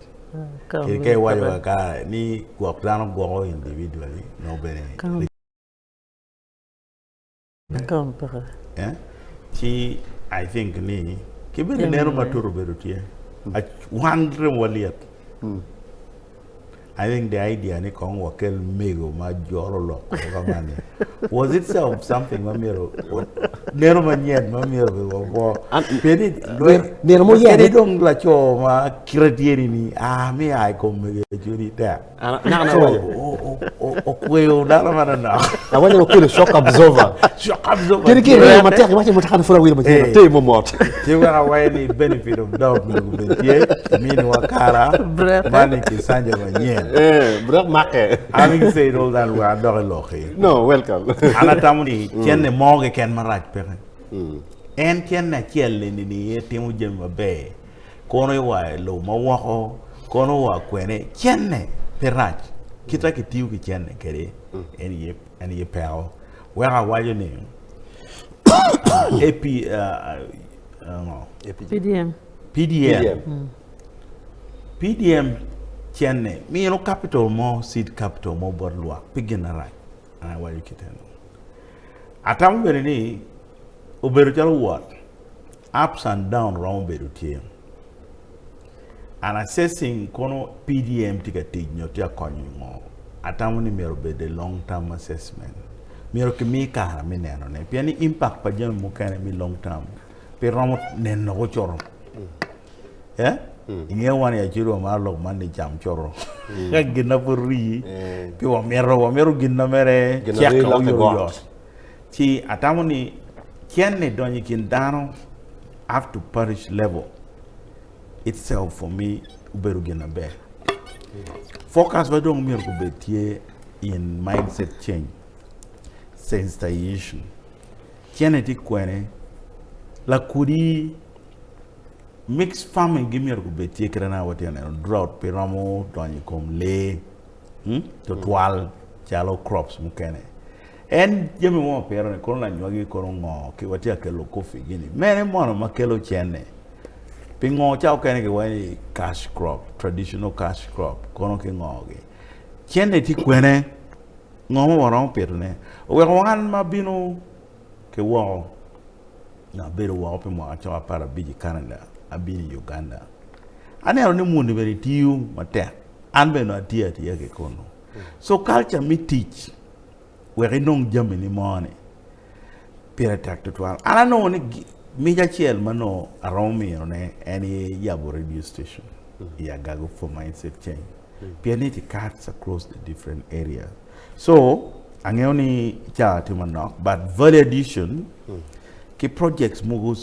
Kadi ka iwaco kakare ni gwok dano gwoko individually nongo bene ci I think ni ki bene neno matut obedo tye wan remo wa lyet I think the idea ni kong wakel mego ma jolo lok koko ka man ni was itself something ma myero neno manyen ma myero be wapwo pien ni Nino mo kadi dong laco ma kite tye ni ni a mi a i kom mego Acholi tek Naka so awaco. okweyo dano manonok Awaco ni okelo shock absorber. Shock absorber Kadi ki ireo matek iwaco ni mutoka ni pud awilo matek Eh. te mo mot. Ci wek awaco ni benefit of doubt myero obed tye iminiwa kara man kisanja manyen. Eh, brek make. Having said all that, wek adok i lok-ki. No, welcome. An atamo ni cente mo keken marac peke. En cente acel eni ni aye timo jami maber. Kono i wa i lobo ma woko, kono wa kwene, cente pe rac. Kita kitiyo ki cente kwede en aye en aye peko. Weko awaco ni AP, uh, PDM. PDM. PDM cene mino capital mo seed capital mo bot lwak pi gin marac an awaco kit eno. Atamo bene ni obedo calo wot ups and down romo bedo tye and assessing kono PDM tye ka tic nyo tye ka konyo ngo atamo ni myero obed a long term assessment myero kimi kare me neno ne pien ni impact pa jami mukene me long term pe romo neno gucuto. Eh? Ingeyo wan i Acholi wamaro lok man ni cam coto. Ka gin na pud rii, pe wamito, wamito gin na mere Gin na rii cek lokke got. oyotoyot. Ci atamo ni cen-ni donyo i kin dano up to parish level itself for me obedo gin maber. Focus wa dong myero gubed tye in mindset change, sensitization. Cene tye kwene, lakodi Mixed farming gi myero gubed tye kite na watye ka neno drought pe romo donyo i kom lee tutwal calo crops mukene. En jami mo ma piro ni kono lanywagi kono ngo ki watye ka kelo coffee gini mene mono ma kelo cene. Pingo ca okene giwaco ni cash crop, traditional cash crop kono ki ngo gi? Cente tye kwene? Ngo ma waromo pito ne? Oweko wan ma bino ki woko, nyo abedo woko pi mwaka cok aparabic i Canada, abino i Uganda. Aneno ni muni bene tiyo matek, an bene nongo atiyo atiya ki kunu. So culture me tic wek inong jami ni mo ni pire tek tutwal. An anongo ni mic acel ma nongo aromo miyo ne en aye yabo radio station i Agago for mindset change pien ni it cuts across the different areas. So angeyo ni cawa tye manok but value addition ki projects mogo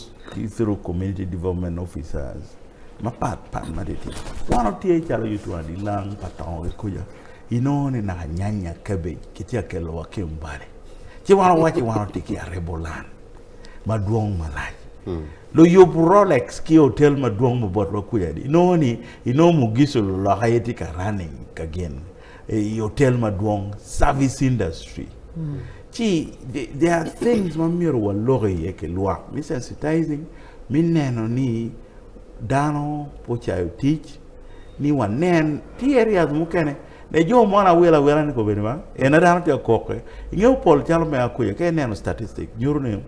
through community development officers mapat pat ma tye tye. Wan watye calo yutu adilang pa tongo ki kuca inongo ni naka nyanya cabbage kitye ka kelo wa ki Mbale ci wan wawaci wan watye ki arable land madwong malac luyub Rolex ki hotel madwong ma botwa kuca inongo ni inongo Mugisu luloka aye tye ka running ka gin i hotel madwong service industry ci there are things ma myero walok iye ki lwak me sensitizing me neno ni dano pe ocayo tic ni wanen tye areas mukene ne jo mono awilo awila ni kobedi ma ena dano tye ka koke ingeyo pol calo me akweya ka ineno statistic nyuto ni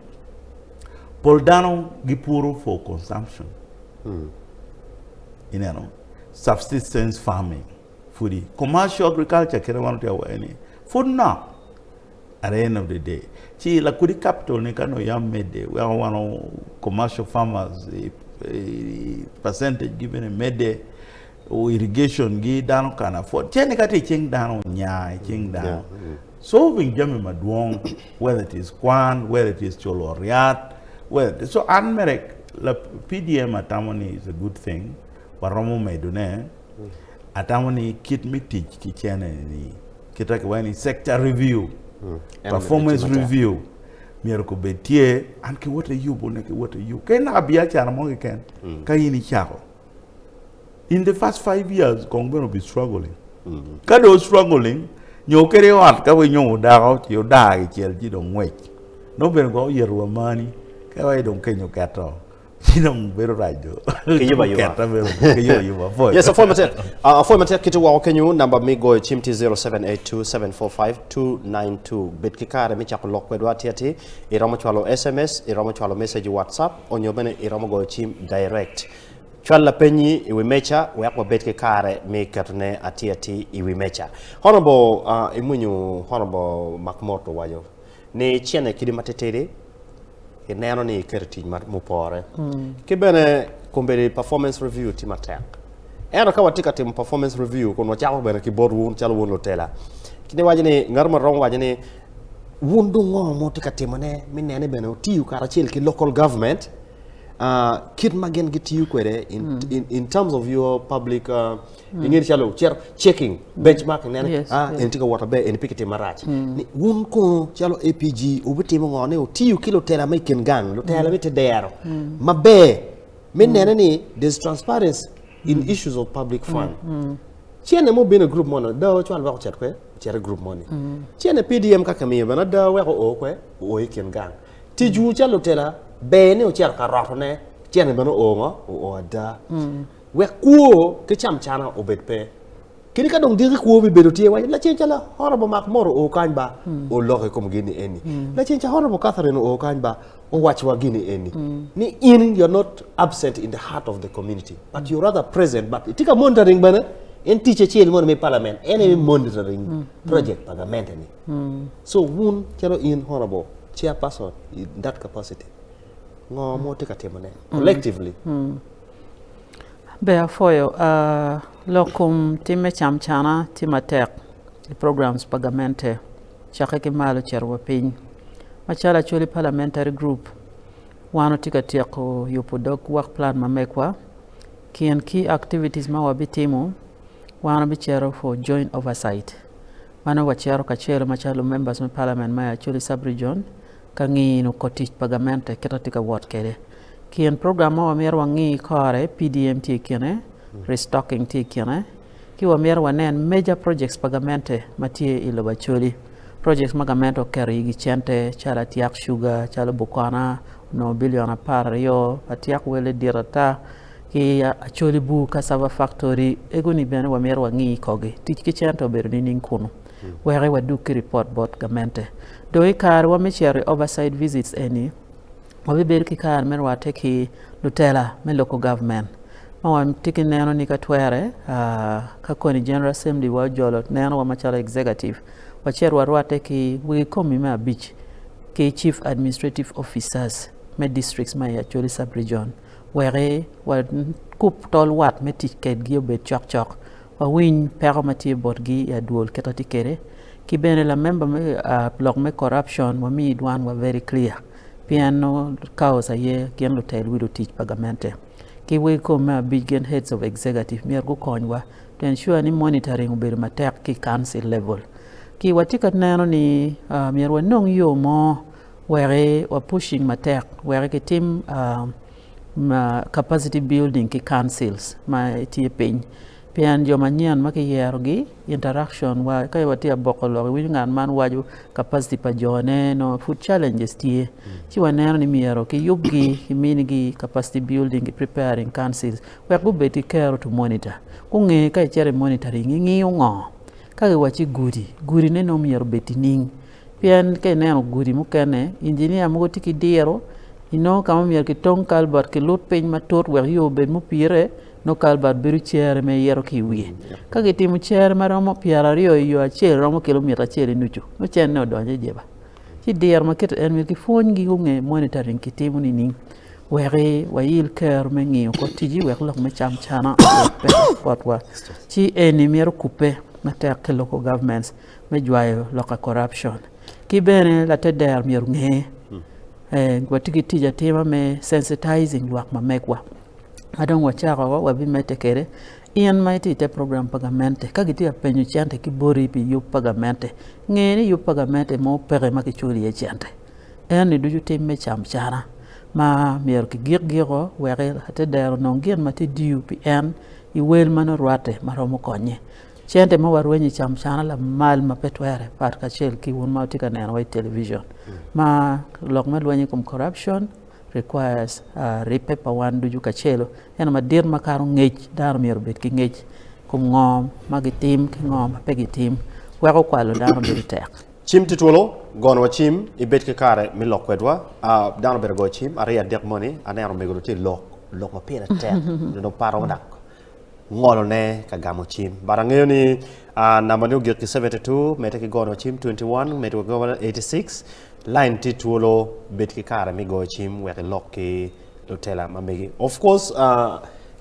pol dano gipuro for consumption ineno subsistence farming pudi commercial agriculture kite ma tye ka waco ni pud nok at the end of the day ci lakodi capital ni ka nongo yam medde weko wan commercial farmers percentage gi bene medde irrigation gi dano can afford cene ka tye i cing dano onya i cing dano solving jami madwong whether it is kwan whether it is culo ryat whether so an mere la PDM atamo ni is a good thing waromo medone Atamo ni kit me tic ki cene ni kita kiwaco ni sector review, performance review myero kubed tye an ki wot iyubo ne ki wot iyubo kadi naka biacara mo keken ka in icako in the first 5 years kong bene obi struggling ka dong struggling nyo kadi ot ka inyomo dako ci odaa kicel ci dong ngwec nongo bene gwok oyeto wa mani ka iwaco dong keny oketo ci dong bedo rac do. Kiyubo ayuba. Keta bedo kiyubo ayuba apwoyo. Yes, apwoyo matek. Apwoyo matek kiti woko kenyu namba mi goyo cim tye 0782745292. Bed ki kare me cako lok kwedwa atir atir. Iromo cwalo SMS, iromo cwalo message i WhatsApp, onyo bene iromo goyo cim direct. Cwal lapenyi i wi meca wek wabed ki kare me ketone atir atir i wi meca. Honorable imwinyo Honorable Makmot owaco ni cene kidi matitidi ineno ni iketo tic mupore ki bene kombeddi performance review tye matek ento ka watye ka timo performance review kun wacako bene ki bot wun calo wun lutela kit iwaco ni ngat mo romo waco ni wun dong ngo ma wutye ka timone me nene bene wutiyo karacel ki local government kit ma gin gitiyo kwede in terms of your public ingeyo calo cito checking benchmarking nene ah eni tye ka wot maber eni pe kitimo marac ni wun kono calo APG wubitimo ngo ni wutiyo ki lutela ma i kin gang lutela me te dero maber me nene ni there's transparency in issues of public fund cene mo bino i group moni ada ocwal wek ocit kwe ocit i group moni cene PDM ka kimiyo bene ada wek oo kwe oo i kin gang ticwu calo lutela ber ni wucito ka rotone cene bene oo ngo oo ada Wek kwo ki camcana obed pe. Kadi ka dong diki kwo bibedo tye, waco lacen ca Honorable Mark Moro oo kany ba oloko i kom gini eni. Lacen ca Honorable Catherine oo kany ba owaco wa gini eni. Ni in you are not absent in the heart of the community but you rather present but itye ka monitoring bene en tic acel moni me parliament en aye me monitoring project pa gamente ni. So wun calo in Honorable chairperson in that capacity ngo ma wutye ka timone collectively? Ber apwoyo lok kom tim me camcana tye matek i programs pa gamente cakke ki malo cito wa piny macalo Acholi Parliamentary Group wan watye ka tyeko yubo dog work plan ma megwa kin ki activities ma wabitimo wan wabicito for joint oversight mano wacito kacelo macalo members me parliament ma i Acholi sub region ka ngino kor tic pa gamente kit ma tye ka wot kwede. Kin program ma wamito wangi kore PDM tye i kine, restocking tye i kine, ki wamito wanen major projects pa gamente ma tye i lobo Acholi. Projects ma gamente oketo igi cente calo Atiak Sugar, calo Bukona onongo billion 12, Atiak wele dit ata. Ki Acholi Bur Cassava Factory ego ni bene wamito wangi kogi tic ki cente obedo nining kunu weki wadug ki ripot bot gamente. Dong i kare wa me cito i oversight visits eni wabibedo ki kare me rwate ki lutela me local government ma watye ki neno ni ka twere ka koni General Assembly wa ojolo neno wa macalo executive wacit warwate ki wegi komi me abic ki Chief Administrative Officers me districts ma i Acholi Sub-Region. Wek wakub tol wat me tic kedgi obed cokcok, wawiny peko ma tye botgi i adwol kit ma tye kwede, ki bene lamemba me lok me corruption wami dwanwa very clear pien nongo kaos aye gin lutel wi lutic pa gamente. Ki wegi kom me abic gin heads of executive myero gukonywa to ensure ni monitoring obedo matek ki i council level. Ki watye ka neno ni myero wanong yo mo wek wa pushing matek wek kitim capacity building ki councils ma tye piny pien jo manyen ma kiyerogi interaction wa ka watye ka boko lok iwinyo ngat man waco capacity pa jone nongo pud challenges tye ci waneno ni myero kiyubgi kiminigi capacity building ki preparing councils wek gubed ki kero to monitor gunge ka icito i monitoring ingiyo ngo ka kiwacci gudi gudine nongo myero obed nining. Pien ka ineno gudi mukene, injinia mogo tye ki diro, inongo ka ma myero kitong kalbat kilut piny matut wek yo obed mupire, nongo kalbat bedo cere ma iyito ki i wiye. Ka kitimo cere ma romo pyeraryo i yo acel romo kilomita acel i nucu, nongo cene odonyo i jeba. Ci diro ma kite en myero kipwonygi gunge monitoring kitimo nining wek wail kero me ngiyo kor ticgi wek lok me cam cana obed pe botwa. Ci eni myero okubbe matek ki local governments. me jwayo lok a corruption ki bene lateder myero onge watye ki tic atima me sensitizing lwak ma megwa ma dong wacako wabimedde kwede in ma itye ite program pa gamente ka gitye ka penyo cente ki boti pi yub pa gamente nge ni yub pa gamente mo peke ma kiculo iye cente eni ducu tim me camcana ma myero kigik giko wek lateder onong gin ma tye due pi en i wel ma nongo rwatte ma romo konye. Cente ma warwenyo i camcana lamal ma pe twere pat kacel ki wun ma wutye ka nenowa i television. Ma lok me lweny i kom corruption requires ribbe pa wan ducu kacelo. Ento madit makato ngec, dano myero obed ki ngec kom ngo ma gitim ki ngo ma pe gitim weko kwalo dano bedo tek. Cim tye twolo, gonwa cim ibed ki kare me lok kwedwa. Dano obedo goyo cim aryo adek moni aneno omego tye lok, lok ma pire tek dong paro dok ngolo ne ka gamo cim but angeyo ni namba ni ogik ki 72 mede ki gono cim 21 mede ki gono 86 line tye twolo bed ki kare me goyo cim wek ilok ki lutela ma megi of course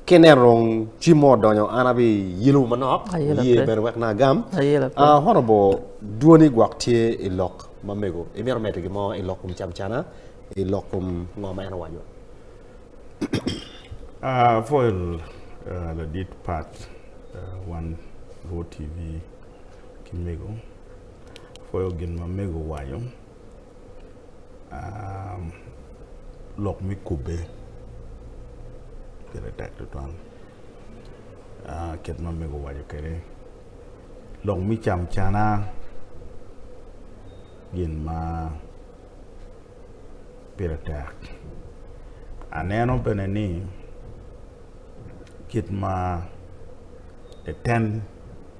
ki ineno dong cim mo odonyo an abi yelo manok ye bene wek na agam honorable dwoni gwok tye i lok ma mego imito medo gin mo i lok kom camcana i lok kom ngo ma en owaco. Apwoyo ladit Pat wan Luo TV ki mego apwoyo gin ma mego owaco lok me kubbe pire tek tutwal kit ma mego owaco kwede lok me camcana gin ma pire tek. Aneno bene ni kit ma the ten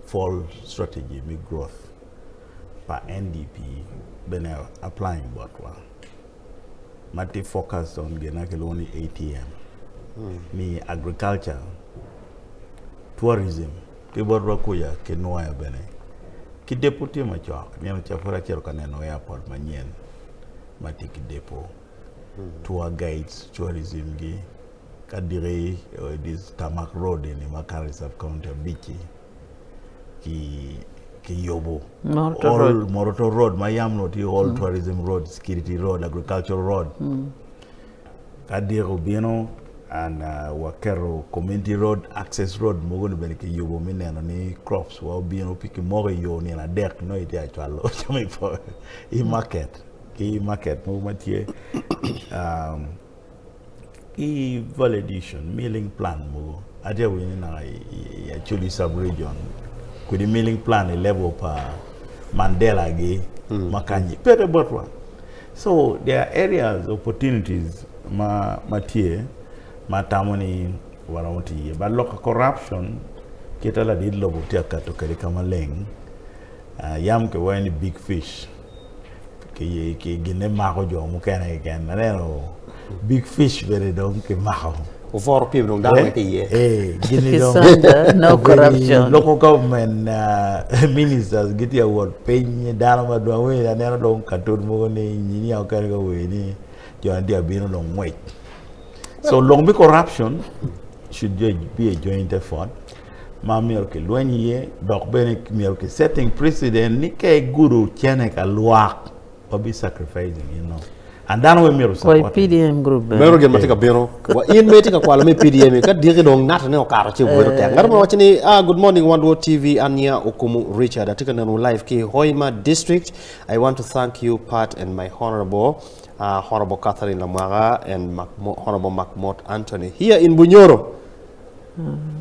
fold strategy me growth pa NDP bene applying botwa ma tye focused on gin ma kilwongo ni ATM ni agriculture, tourism ki botwa kuca ki nwoya bene ki depo tye macok nino ca pud acito ka neno airport manyen. ma tye ki depo tour guides tourism gi ka diki this tarmac road eni ma kato i sub county abic-ci ki yubo all Moroto road ma yam onongo tye all tourism road security road agricultural road ka diki obino and waketo community road access road mogo ni bene kiyubo me neno ni crops wa obino pi kimoko i yo nino adek nongo itye ka cwalo jami i market ki market mogo ma tye ki value addition milling plant mogo atye ka winyo ni naka i Acholi sub region kodi milling plant i level pa Mandela gi ma kanyi peke botwa so there are areas opportunities ma tye ma atamo ni. Waromo tiyo iye. But lok corruption kita ladit lobo tye akato kwede ka maleng yam kiwaco ni big fish ki gine mako jo mukene keken aneno big fish bene dong kimako. Obworo pyem dong dano weng tye iye. Eh, gini dong Kisanja, no corruption. Local government ministers gitye ka wot piny dano madwong awinyo aneno dong cartoon mogo ni engineer mukene ka wer ni jo ni tye ka bino dong ngwec. So lok me corruption should be a joint effort ma myero kilweny iye dok bene myero ki setting precedent ni ka igudo cene ka lwak wabi sacrificing you know and dano weng myero Koi support PDM group bene. Meno gin ma tye ka bino. Wa in ma itye ka kwalo me PDM ka diki dong ngatone okato ci obedo tek. Ngat mo waco ni ah good morning Wan Luo TV an nya Okumu Richard atye ka neno live ki Hoima district. I want to thank you Pat and my honorable uh, Honorable Catherine Lamwaka and Mac Honorable Macmot Anthony. Here in Bunyoro,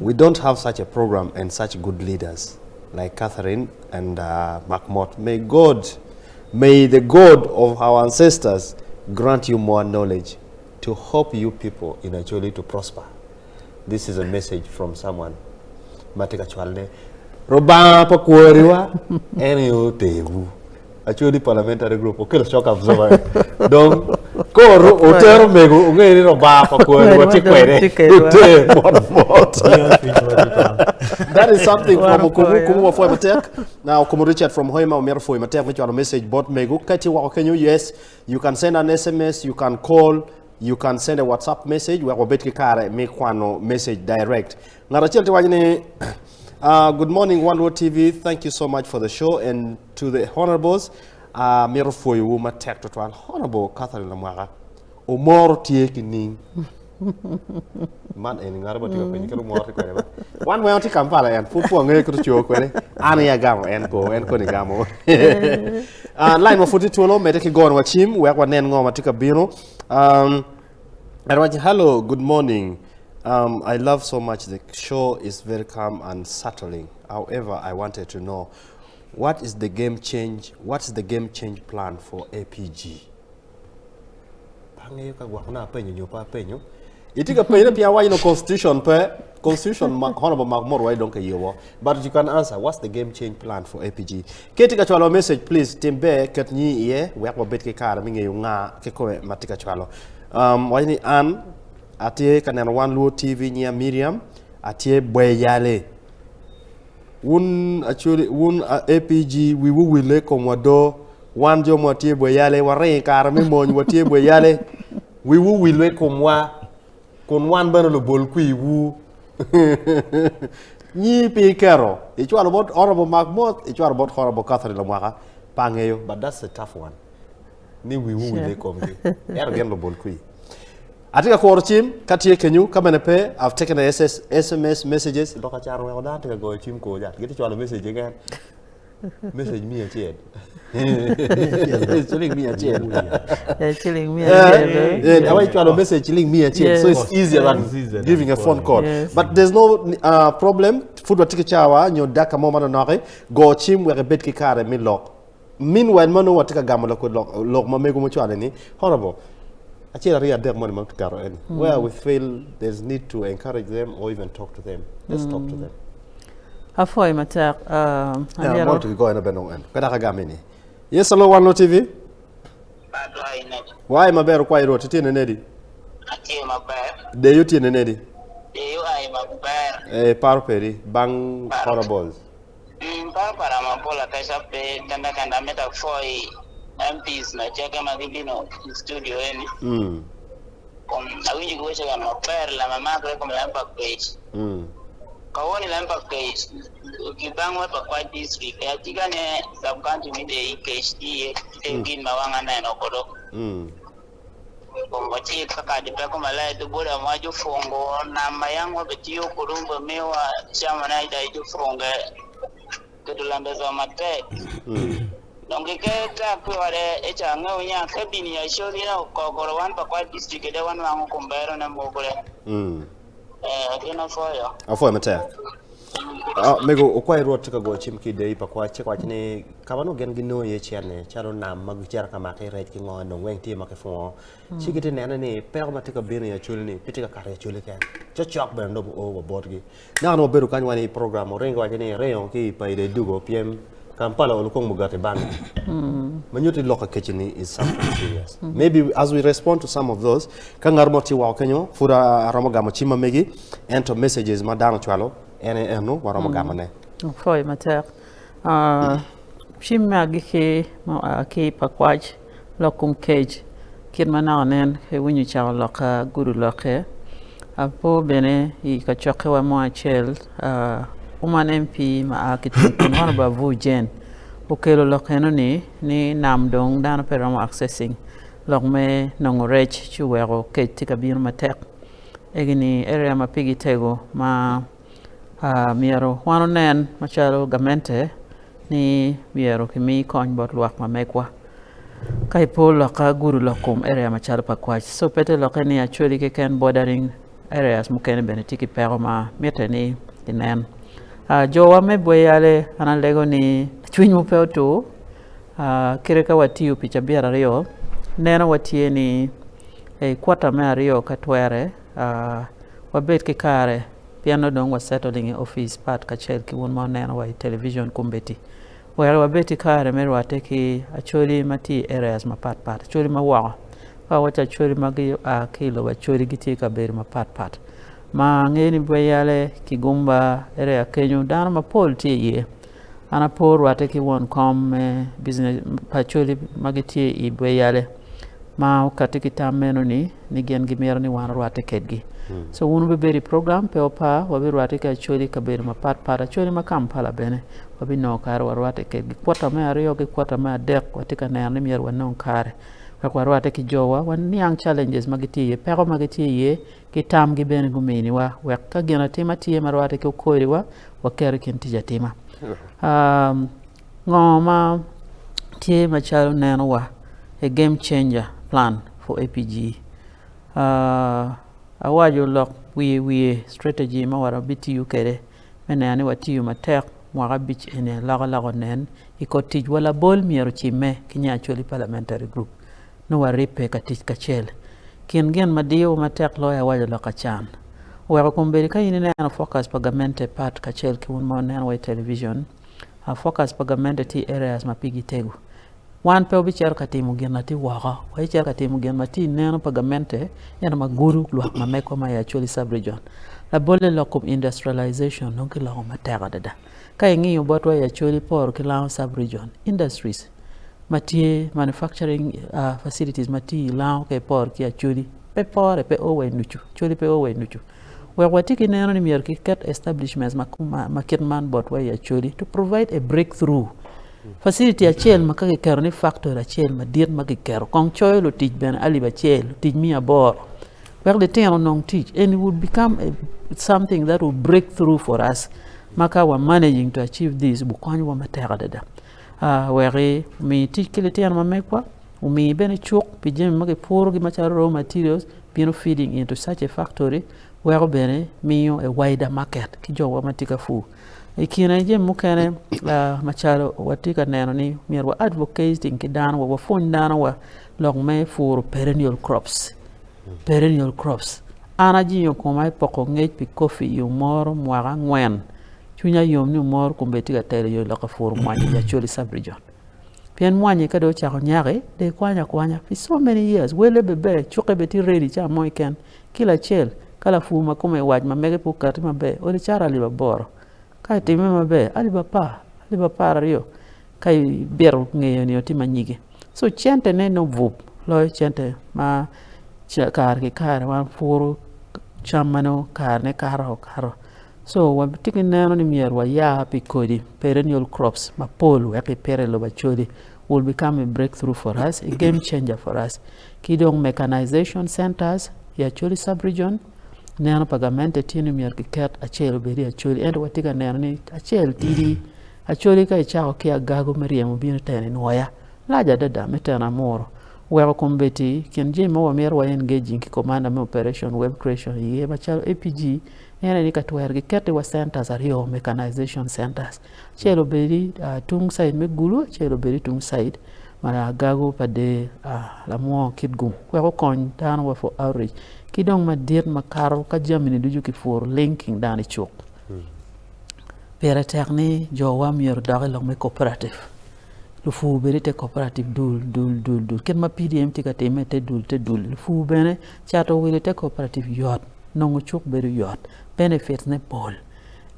we don't have such a program and such good leaders like Catherine and Makmot. May God, may the God of our ancestors grant you more knowledge to help you people in Acholi to prosper. This is a message from someone. Matika chwalne. Rubanga pa kworiwa en aye otewu. Acholi Parliamentary Group okelo shock absorber. Dong koro otero mego ong'eyo ni Rubanga pa kworiwa tye kwede. Oter mot mot. That is something from Okumu, Okumu wapwoyo matek. Now Okumu Richard from Hoima omito pwoyo matek me cwalo message bot mego. Ka itye woko kenyo, yes, you can send an SMS, you can call, you can send a WhatsApp message wek wabed ki kare me kwano message direct. Ngat acel tye waco ni Good morning One Luo TV, thank you so much for the show and to the honorables, amito pwoyowu matek twatwal. Honorable Catherine Lamwaka, omoro tye ki ning? Man eni ngat ma tye ka penyo kit omoro tye kwede ba. Wan weng watye Kampala en pud pe wangeyo kit oco kwede. An aye agamo en ko, en koni gamo. Line ma pud tye twolo medde ki gonowa cim wek wanen ngo ma tye ka bino. Um, en waco hello, good morning. I love so much the show is very calm and settling. However, I wanted to know what is the game change, what's the game change plan for APG? Angeyo ka gwok na apenyo nyo pe apenyo. Itye ka penyo pien awaco ni constitution pe, constitution ma honorable Mark Moore wai dong kiyobo. But you can answer what's the game change plan for APG? Ka itye ka cwalo message please tim ber ket nyingi iye wek wabed ki kare me ngeyo nga kikome ma tye ka cwalo. Um, waco ni an Atye ka neno wan Luo TV nyinga Miriam atye Bweyale. Wun Acholi wun APG wiwu wile komwa do wan jo ma watye Bweyale waringo i kare me mony watye Bweyale wiwu wile komwa kun wan bene lubol kwir wu. Nyi pe iketo icwalo bot Honorable Mark Moth icwalo bot Honorable Catherine Lamwaka pe angeyo but that's a tough one ni wiwu wile komgi ento gin lubol kwir. Atye ka kuro cim ka tye kenyu ka bene pe I've taken the SS, SMS messages lok acan oweko dano tye ka goyo cim kor jat gitye cwalo message keken message miya acel ciling miya acel Ciling miya acel. Yeah, awa icwalo message ciling miya acel so it's easier than It's easier than giving a phone call Yes. but there's no problem pud watye ki cawa nyo dakika mo manonok go cim wek ibed ki kare me lok Meanwhile ma nongo watye ka gamo lok ma mego mucwalo ni honorable acel aryo adek moni ma kiketo eni where we feel there's need to encourage them or even talk to them let's talk to them. Apwoyo matek Yeah, mono to gigoyo na bene dong en pe dok agamo ini. Yes, hello Wan Luo TV. Waye maber okwayi Rwot itye nenedi? Atye maber. Deyo tye nenedi? Deyo aye maber. Eh, paro peri bang honorables. Paro para mapol akesha pe kenda kenda amito apwoyi MPs na ceke ma gibino i studio eni kom awinjo ki weche ga maber lama makre kom lem pa kec kawuono lem pa kec ki bang wa Pakwach district e atika ne sub county mi deyi kec tye iye tye gin ma wang aneno kodo. Wacik ka kadi peko malai doggola ma jofungo nam ma yang wabitiyo kudumbe miwa camone aida jofunge keto lambezo matek. Donge ke tak pi ode e ca ngeo nya ke bini ya sholi na okokoro wan Pakwach district ede wanwango kumbero ne mugre. Eh, gin afoyo. Afoyo matek. Mego okwayi Rwot tye ka goyo cim ki i deyi pa kwac ci waco ni ka ma nongo gin ginongo iye cente calo nam ma gicito ka mako iye rec ki ngo dong weng tye ma kipungo ci gitye nene ni peko ma tye ka bino i Acholi ni pe tye ka kato i Acholi keken cokcok bene dong oo wa botgi. Naka nongo wabedo kany wan i program oringo waco ni ringo ki i paida idugo pien Kampala olo kong mugati bangi. Ma nyuto ni lok akeco ni is something serious. Maybe as we respond to some of those, ka ngat mo tye woko kenyo, pud aromo gamo cim ma megi, ento messages ma dano ocwalo, en aye eno waromo gamone. Apwoyo matek. Cim me agikki ma oa ki i Pakwach lok kom kec kit ma naka nen iwinyo cako loka gudo lokke. Apo bene i kacokkewa mo acel, Woman MP ma a ki tung kun Honourable Avu Jane okelo lok eno-ni ni nam dong dano pe romo accessing lok me nongo rec ci oweko kec tye ka bino matek. Egi-ni area ma pigi tego ma myero wan onen macalo gamente ni myero kimi kony bot lwak ma megwa. Ka ipo loka gudo lok kom area macalo Pakwach so pe te lokke ni Acholi keken bordering areas mukene bene tye ki peko ma mitte ni kinen. Jowa me Bweyale an alego ni cwinywu pe otur kite ka watiyo pi cabit aryo neno watye ni i kwota me aryo ka twere wabed ki kare pien nongo dong wa settling i opic pat kacel ki wun ma wuneno wa i television kombeddi. Wek wabed ki kare me rwatte ki acholi ma tye i areas mapat pat, acholi ma woko. Ka wawaco acholi ma gua ki i lobo acholi gitye i kabedo mapat pat ma angeyo ni Bweyale, Kigumba, area kenyo dano mapol tye iye. An apo rwatte ki won kom me business pa acholi ma gitye i Bweyale ma okatti ki tam meno ni ni gin gimito ni wan orwatte kedgi. So wun wubibedo i program pe wupar wabirwatte ki acholi i kabedo mapat pat acholi ma Kampala bene wabinongo kare warwatte kedgi. Kwota me aryo ki kwota me adek watye ka neno ni myero wanong kare wek warwatte ki jowa waniang challenges ma gitye iye peko ma gitye iye ki tamgi bene guminiwa wek ka gin atima tye ma rwatte ki okodiwa waket i kin tic atima. Ngo ma tye macalo nenowa a game changer plan for APG? Awaco lok wiye wiye strategy ma wabitiyo kwede me neno ni watiyo matek mwaka abic eni alokaloka onen i kor ticwa labol myero ocimme ki nyo Acholi Parliamentary Group nongo waribbe ka tic kacel. Kin gin ma diyowa matek loyo awaco lok acan oweko kombeddi ka in ineno focus pa gamente pat kacel ki wun ma wuneno wa i television focus pa gamente tye i areas ma pigi tego. Wan pe wabicito ka timo gin ma tye woko, wabicito ka timo gin ma tye i neno pa gamente ento ma gudo lwak ma megwa ma i Acholi sub-region. Labolle lok kom industrialization dong kiloko matek adada. Ka ingiyo botwa i Acholi poro ki Lango sub-region, industries ma tye manufacturing facilities ma tye i Lango ka iporo ki Acholi pe pore pe o wa i nucu, Acholi pe o wa i nucu. Wek watye ki neno ni myero kiket establishments ma kit man botwa i Acholi to provide a breakthrough. Facility acel ma ka kiketo ni factory acel madit ma kiketo kong coyo lutic bene alip acel lutic miya aboro wek litino onong tic and it would become a something that will break through for us ma ka wa managing to achieve this obikonyowa matek adada wek omi tic ki litino ma megwa omi bene cuk pi jami ma kipurogi macalo raw materials bino feeding into such a factory weko bene miyo a wider market ki jowa ma tye ka pur. I kine jami mukene macalo watye ka neno ni myero wa advocating ki dano wa wapwony dano wa lok me puro perennial crops, perennial crops. An ajingo koma i poko ngec pi coffee i Omoro mwaka angwen cwinya yom ni Omoro kombeddi tye ka telo yo lok ka puro mwanyi i Acholi sub region. Pien mwanyi ka dong ocako nyaki dong ikwanyo akwanya pi so many years wele bene ber cukke bene tye ready ca mo keken. Kilo acel ka lapur ma kome wac ma mege pe okati maber olo icato alip aboro ka itime maber alip apar alip apararyo ka ibito ngeyo ni tye ma nyige so centene nongo bup loyo cente ma kare ki kare wan puro cam ma nongo karene kato okato so watye ki neno ni myero waya pi kodi perennial crops mapol wek ipit i lobo Acholi will become a breakthrough for us a game changer for us. Ki dong mechanization centers i Acholi sub region neno pa gamente tye ni myero kiket acel obed i Acholi ento watye ka neno ni acel tidi Acholi ka icako ki agago me ryemo bino teno i Nwoya lac adada me teno Amuru. Weko kombeddi kin jami ma wamito wa engaging ki commander me operation wealth creation iye macalo APG en aye ni ka twero giketi wa centers aryo mechanization centers acel obedi tung side me Gulu acel obedi tung side ma Agago pa der lamwor Kitgum wek okony dano wa for outreach ki dong madit makato ka jami ni ducu kipuro linking dano icuk pire tek ni jo wa myero odok i lok me cooperative. Lupur bedo i te cooperative dul dul dul dul kit ma PDM tye ka timme te dul te dul lupur bene cato wil i te cooperative yot nongo cuk bedo yot benefits ne pol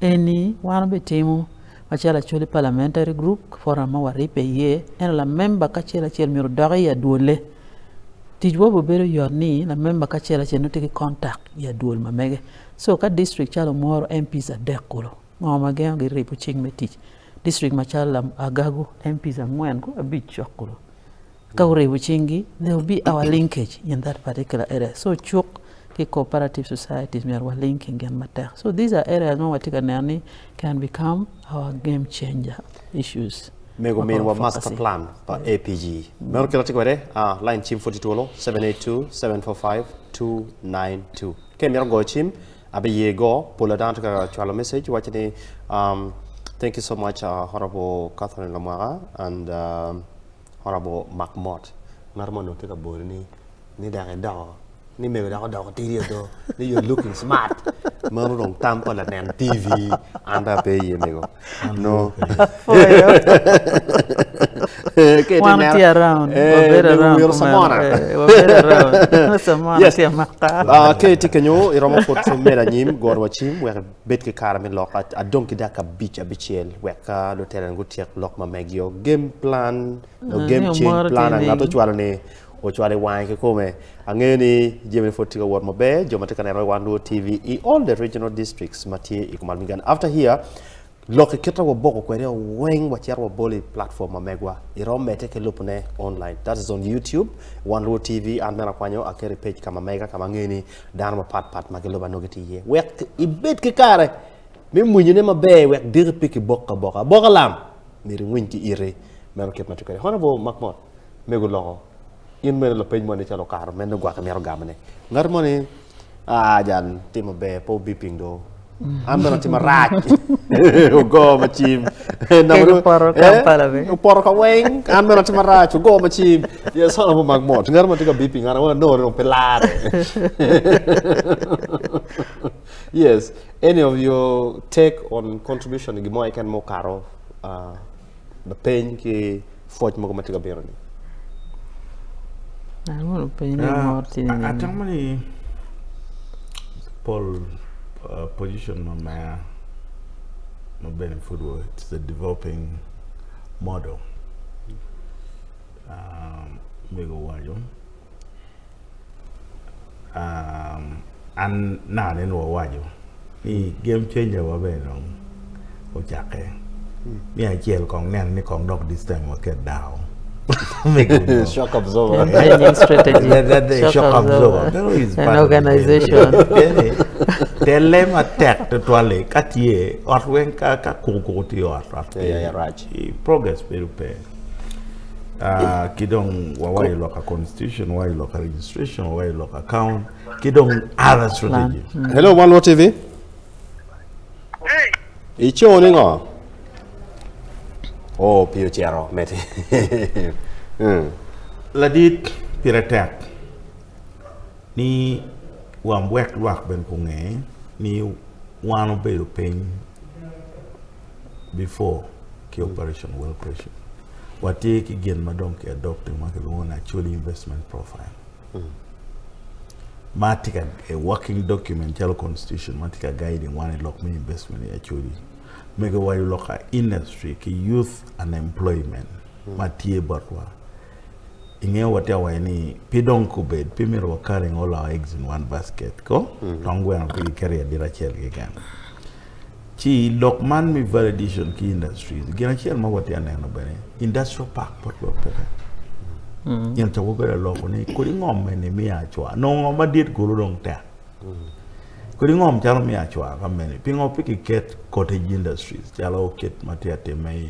eni wan wabitimo macalo Acholi Parliamentary Group forum ma waribbe iye ento lamemba ki acel acel myero odok i adwolle ticwa obibedo yot ni lamemba ki acel acel nongo tye ki contact i adwol ma mege so ka district calo Omoro MPs adek kulu ngo ma gengo gi ribo cing me tic District macalo Agago MPs angwen kwo abic cok kulu ka guribo cinggi there will be our linkage in that particular area so cuk ki cooperative societies myero wa linking gin matek so these are areas ma watye ka neno ni can become our game changer issues. Mego min wa master plan pa APG. Meno kit atye kwede, ah, line cim pud tye twolo 782 745 292. Ka imito goyo cim, Abiye go, pol dano tye ka cwalo message waco ni um, thank you so much uh, Honorable Catherine Lamwaka and uh, Honorable Mark Mott. Ngat mo onongo tye ka bori ni ni dok idoko ni mego dok odoko tidi odo ni you're looking smart. Meno dong tam pa lanen TV an pe ape iye mego. No. Wan tye around. Wabedo around. Wiro Samona. Wabedo around. Samona tye amaka. Ka itye kenyo, iromo pwod medo anyim, goro wa cim wek ibed ki kare me lok. Adong ki dakika abic abicel wek ka lutelani gutyek lok ma megio. Game plan, game change plan, ngat ocwalo ni ocwalo i wange kikome. Angeyo ni jami pud tye ka wot maber, jo ma tye ka neno Wan Luo TV i all the regional districts ma tye i Kumal Uganda. After here, lok i kite waboko kwede weng wacito wabolo i platform ma megwa. Iromo medde ki lubone online. That is on YouTube, Wan Luo TV. An bene akwanyo aketo i page ka ma mega ka ma angeyo ni dano mapat pat ma giluba nongo gitye iye. Wek ibed ki kare me mwinyone maber wek diki pe kibok aboka. Aboka lam, myero iwiny ki iti. Meno kit ma tye kwede. Honorable Makmot, mego loko. In bene lapeny moni calo okato meno gwok imito gamone. Ngat moni ah jal tye maber pe obiping do. An bene atye marac. Ogo ma cim. Kec opoto Kampala be. Opoto ka weng. An bene atye marac. Ogo ma cim. Yes, honorable mak mot. Ngat mo tye ka biping an awa no dong pe lare. Yes, any of your take on contribution gimo keken mo okato lapeny ki pwoc mogo ma tye ka bino ni. Atamo ni pol position ma mega ma bene pud wa it's a developing model mego owaco an naka nen wa owaco ni game changer wa bene dong ocakke me acel kong neno ni kong dok this time waket dako Shock absorber. Changing strategy. That shock absorber. Meno is An part of the game. organization. Eni, telle matek tutwal-li ka tye ot weng ka ka kukukuku tye i ot ot Yeah, yeah, rac. i progress bedo pe. Ah, ki dong wa i loka constitution, wa i loka registration, wa i loka account, ki dong other strategies. Hello, One Luo TV. Ico ni ngo? Oh, pii ocito meti. Ladit pire tek ni wek lwak bene gunge ni wan obedo piny before ki operation wealth creation watye ki gin ma dong ki adopting ma kilwongo ni Acholi investment profile ma tye ka a working document calo constitution ma tye ka guiding wan i lok me investment i Acholi mege waco lok ka industry ki youth unemployment ma tye botwa ingeyo watye ka waco ni pe dong kubed pe myero wa carrying all our eggs in one basket ko tong gweno pe giketo i adita acel keken. Ci lok man me validation ki industries gin acel ma watye ka neno bene industrial park botwa peke. Gin ca wabedo aloko ni kodi ngom eni miyo acwa nongo ngom madit kulu dong tek. Kodi ngom calo miyo acwa ka mene pingo pe kiket cottage industries calo kit ma tye ka timme i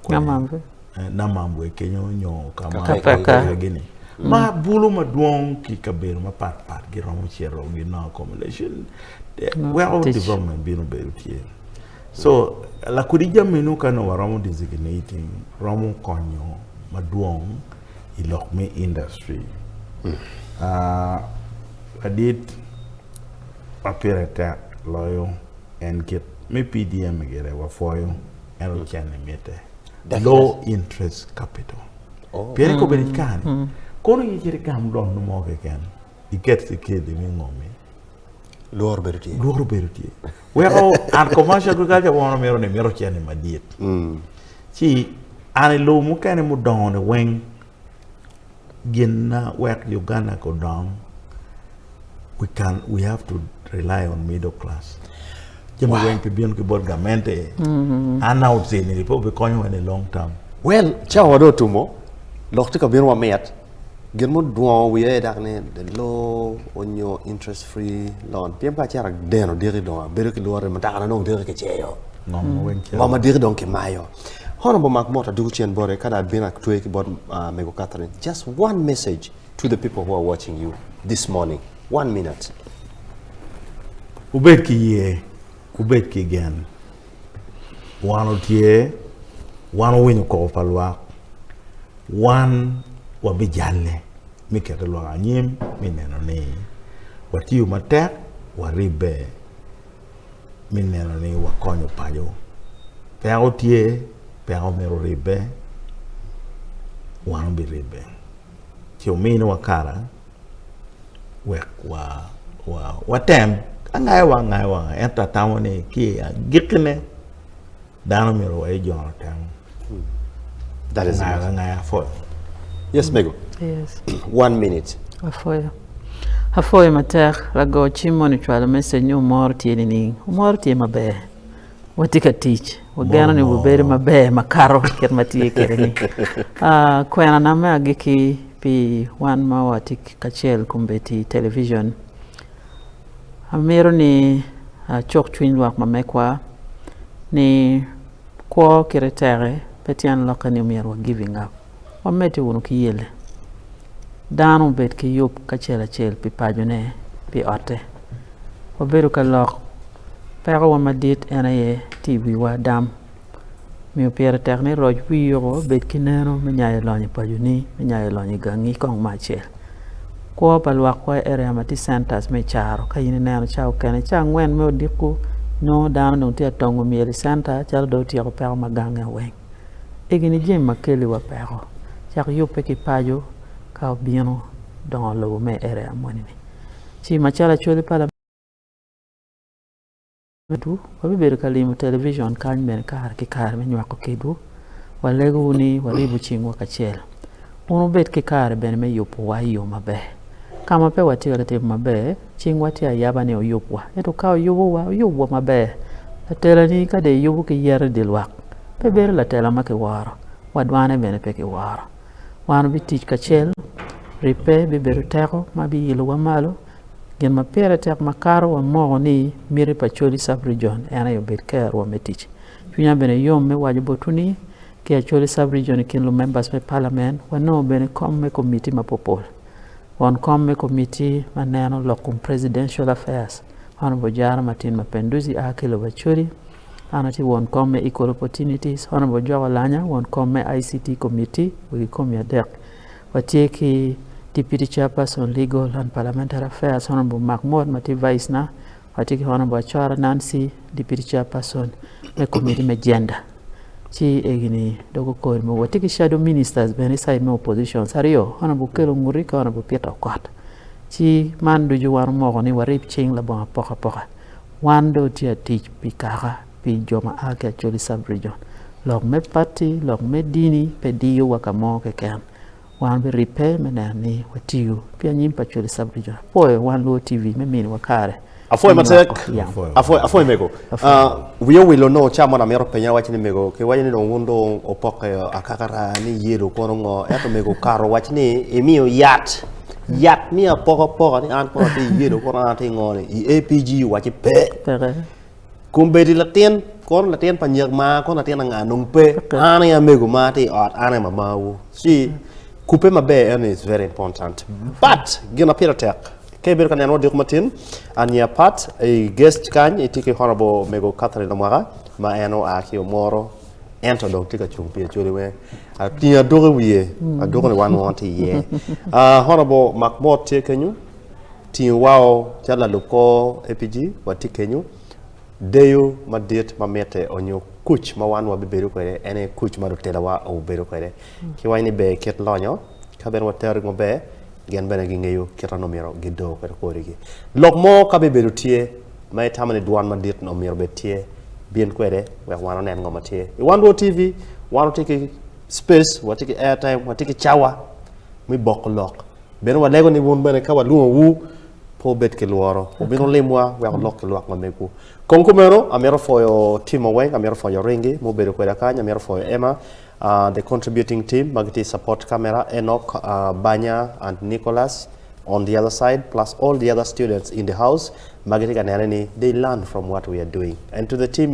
Kamambe. Namambwe kenyo nyo ka ma Kapeka gini. Ma bulu madwong ki kabedo mapat pat giromo cito ginongo accommodation weko development bino bedo tye. So lakodi jami nu ka nongo waromo designating romo konyo madwong i lok me industry. Ladit ma pire tek loyo en kit me PDM gire wapwoyo ento cene mitte. Low interest capital. Pien i kobedo i kare-ni, kono in icito igam lon mo keken, iket security me ngomi, Lworo bedo tye. Lworo bedo tye. Weko an commercial agriculture wono mito ni mito cene madit. Ci an i lobo mukene mudongo ni weng gin na wek Uganda ko dong we can we have to rely on middle class. Jami weng pe bino ki bot gamente. An na otini ni pe obikonyo wa in long term. Well, cawa dong otumo, lok tye ka bino wa mit. Gin mudwongo wiya aye dok ni the low onyo interest free loan pien ka acito adeno diki dong abedo ki lworo ni mutoka na dong diki kiceyo ngom ma diki dong kimayo. Honourable Mark Mot adwogo cen bote ka dong abino atweyo ki bot Mego Catherine just one message to the people who are watching you this morning one minute. Wubed ki ye, wubed ki gen. Wan otye, wan owinyo koko pa lwak. Wan wabijalle me keto lwak anyim me neno ni watiyo matek, waribbe me neno ni wakonyo paco. Peko tye, peko myero oribbe, wan obiribbe. Ci ominiwa kara wek watem. Angayo wa angayo wa ento atamo ni ki i agikkine Dano myero wa ijono temo. That is Ngaya ngaya pwoyo. Yes, Mego. Yes. One minute. Apwoyo. Apwoyo matek lago cim moni ocwalo message ni omoro tye nining? Omoro tye maber. Watye ka tic. Wageno ni wubedo maber makato kit ma tye kwede ni. Ah, kwena na me agikki pi wan ma watye kacel kombeddi i television. Amito ni acuk cwiny lwak ma megwa ni kwo kite teke pe tyen lokke ni myero wa giving up wamedde wunu ki yelle dano obed ki yub kacel acel pi pacone pi otte wabedo ka lok peko wa madit en aye tye i wiwa adam Omiyo pire tek ni roc wii woko obed ki neno me nyayo lonyo i paconi, me nyayo lonyo i gangi kong me acel. Kwo pa lwakwa i area ma tye centers me caro ka in ineno cawa okene cawa angwen me odiko nongo dano dong tye ka tongo myel i center calo dong otyeko peko ma gange weng. Egini jami ma keliwa peko cak yubbe ki paco ka obino dongo lobo me area moni-ni. Ci macalo acholi pa. Wabibedo ka limo telebijon kany bene kare ki kare me nywako kedwu. Walegowu ni waribu cingwa kacel. Wun wubed ki kare bene me yubowa i yo maber. Ka ma pe watye ka timo maber, cingwa tye ayaba ni oyubwa. Ento ka oyubowa, oyubwa maber. Latelani ka dong iyubo ki yet i dye lwak, pe bedo latela ma kiworo, wa dwane bene pe kiworo. Wan wabitic kacel, ribbe bibedo teko ma biilowa malo. Gin ma pire tek makato wamoko ni miti pa Acholi Sub-Region en aye obed kerwa me tic. Cwinya bene yom me waco botwu ni ki Acholi Sub-Region i kin lumembers me Parliament wanongo bene kom me komiti mapopol. Won kom me komiti ma neno lok kom Presidential Affairs, Honourable Ojara Martin Mapenduzi a ki lobo Acholi, an atye won kom me Equal Opportunities, Honourable Jok Olanya won kom me ICT Committee, wegi komi adek. Watye ki Deputy Chairperson Legal and Parliamentary Affairs Honourable Mark Mot ma tye Vice na, watye ki Honourable Acora Nancy Deputy Chairperson me Committee me Gender. Ci egini dog okori mogo. Watye ki Shadow Ministers bene i side me oppositions aryo, Honourable Okello Ngudi ki Honourable Peter Okot. Ci man ducu wan omoko ni warib cing labongo apokapoka. Wan dong watye atic pi kaka. pi jo ma a ki Acholi Sub-Region. Lok me pati, lok me dini pe diyowa ka mo keken. Wan biribbe me neno ni watiyo pi anyim pa Acholi Sub-Region. Apwoyo Wan Luo TV me miniwa kare Apwoyo me matek. nywako yam. Apwoyo, apwoyo mego. Wiya owil onongo ca mono amito penya awaci ni mego kiwaco ni dong wun dong opokke akakara ni yelo kono ngo ento mego okato owaci ni imiyo yat yat me apokapoka ni an kono atye yelo kono an atye ngo ni i APG owaci pe. Peke. Kombeddi latin, kono latin pa nyek mar, kono latin anga nong pe. An aye amego ma atye i ot, an aye mamawu. Ci kubbe maber eni is very important. But gin ma pire tek, ka ibedo ka neno odiko matin, anya pat i guest kany itye ki Honorable Mego Catherine Lamwaka ma en oa ki Omoro ento dong tye ka cung pi Acholi weng. Atingo aduko i wiye, aduko ni wan wongo tye iye. Honorable Mark Mot tye kenyo, tingo wao calo lalub kor APG watye kenyo. Deyo madit ma mitte onyo kuc ma wan wabibedo kwede en aye kuc ma lutelawa obedo kwede. Ki waco ni ber kit lonyo, ka bene waterogi maber, gin bene gingeyo kit ma myero gidor kwede korigi. Lok mo ka bibedo tye ma itamo ni dwan madit omyero obed tye, bin kwede wek wan onen ngo ma tye. I Wan Luo TV, wan watye ki space, watye ki airtime, watye ki cawa me boko lok. Bene walego ni wun bene ka walwongowu, pe wubed ki lworo. Wubin wulimwa wek wulok ki lwak ma megwu. Kong kumeno, amito pwoyo Timo weng, amito pwoyo Ringi ma obedo kweda kany, amito pwoyo Emma, the contributing team ma gitye i support camera, Enoch, Banya and Nicholas on the other side, plus all the other students in the house ma gitye ka nene ni they learn from what we are doing. And to the team in.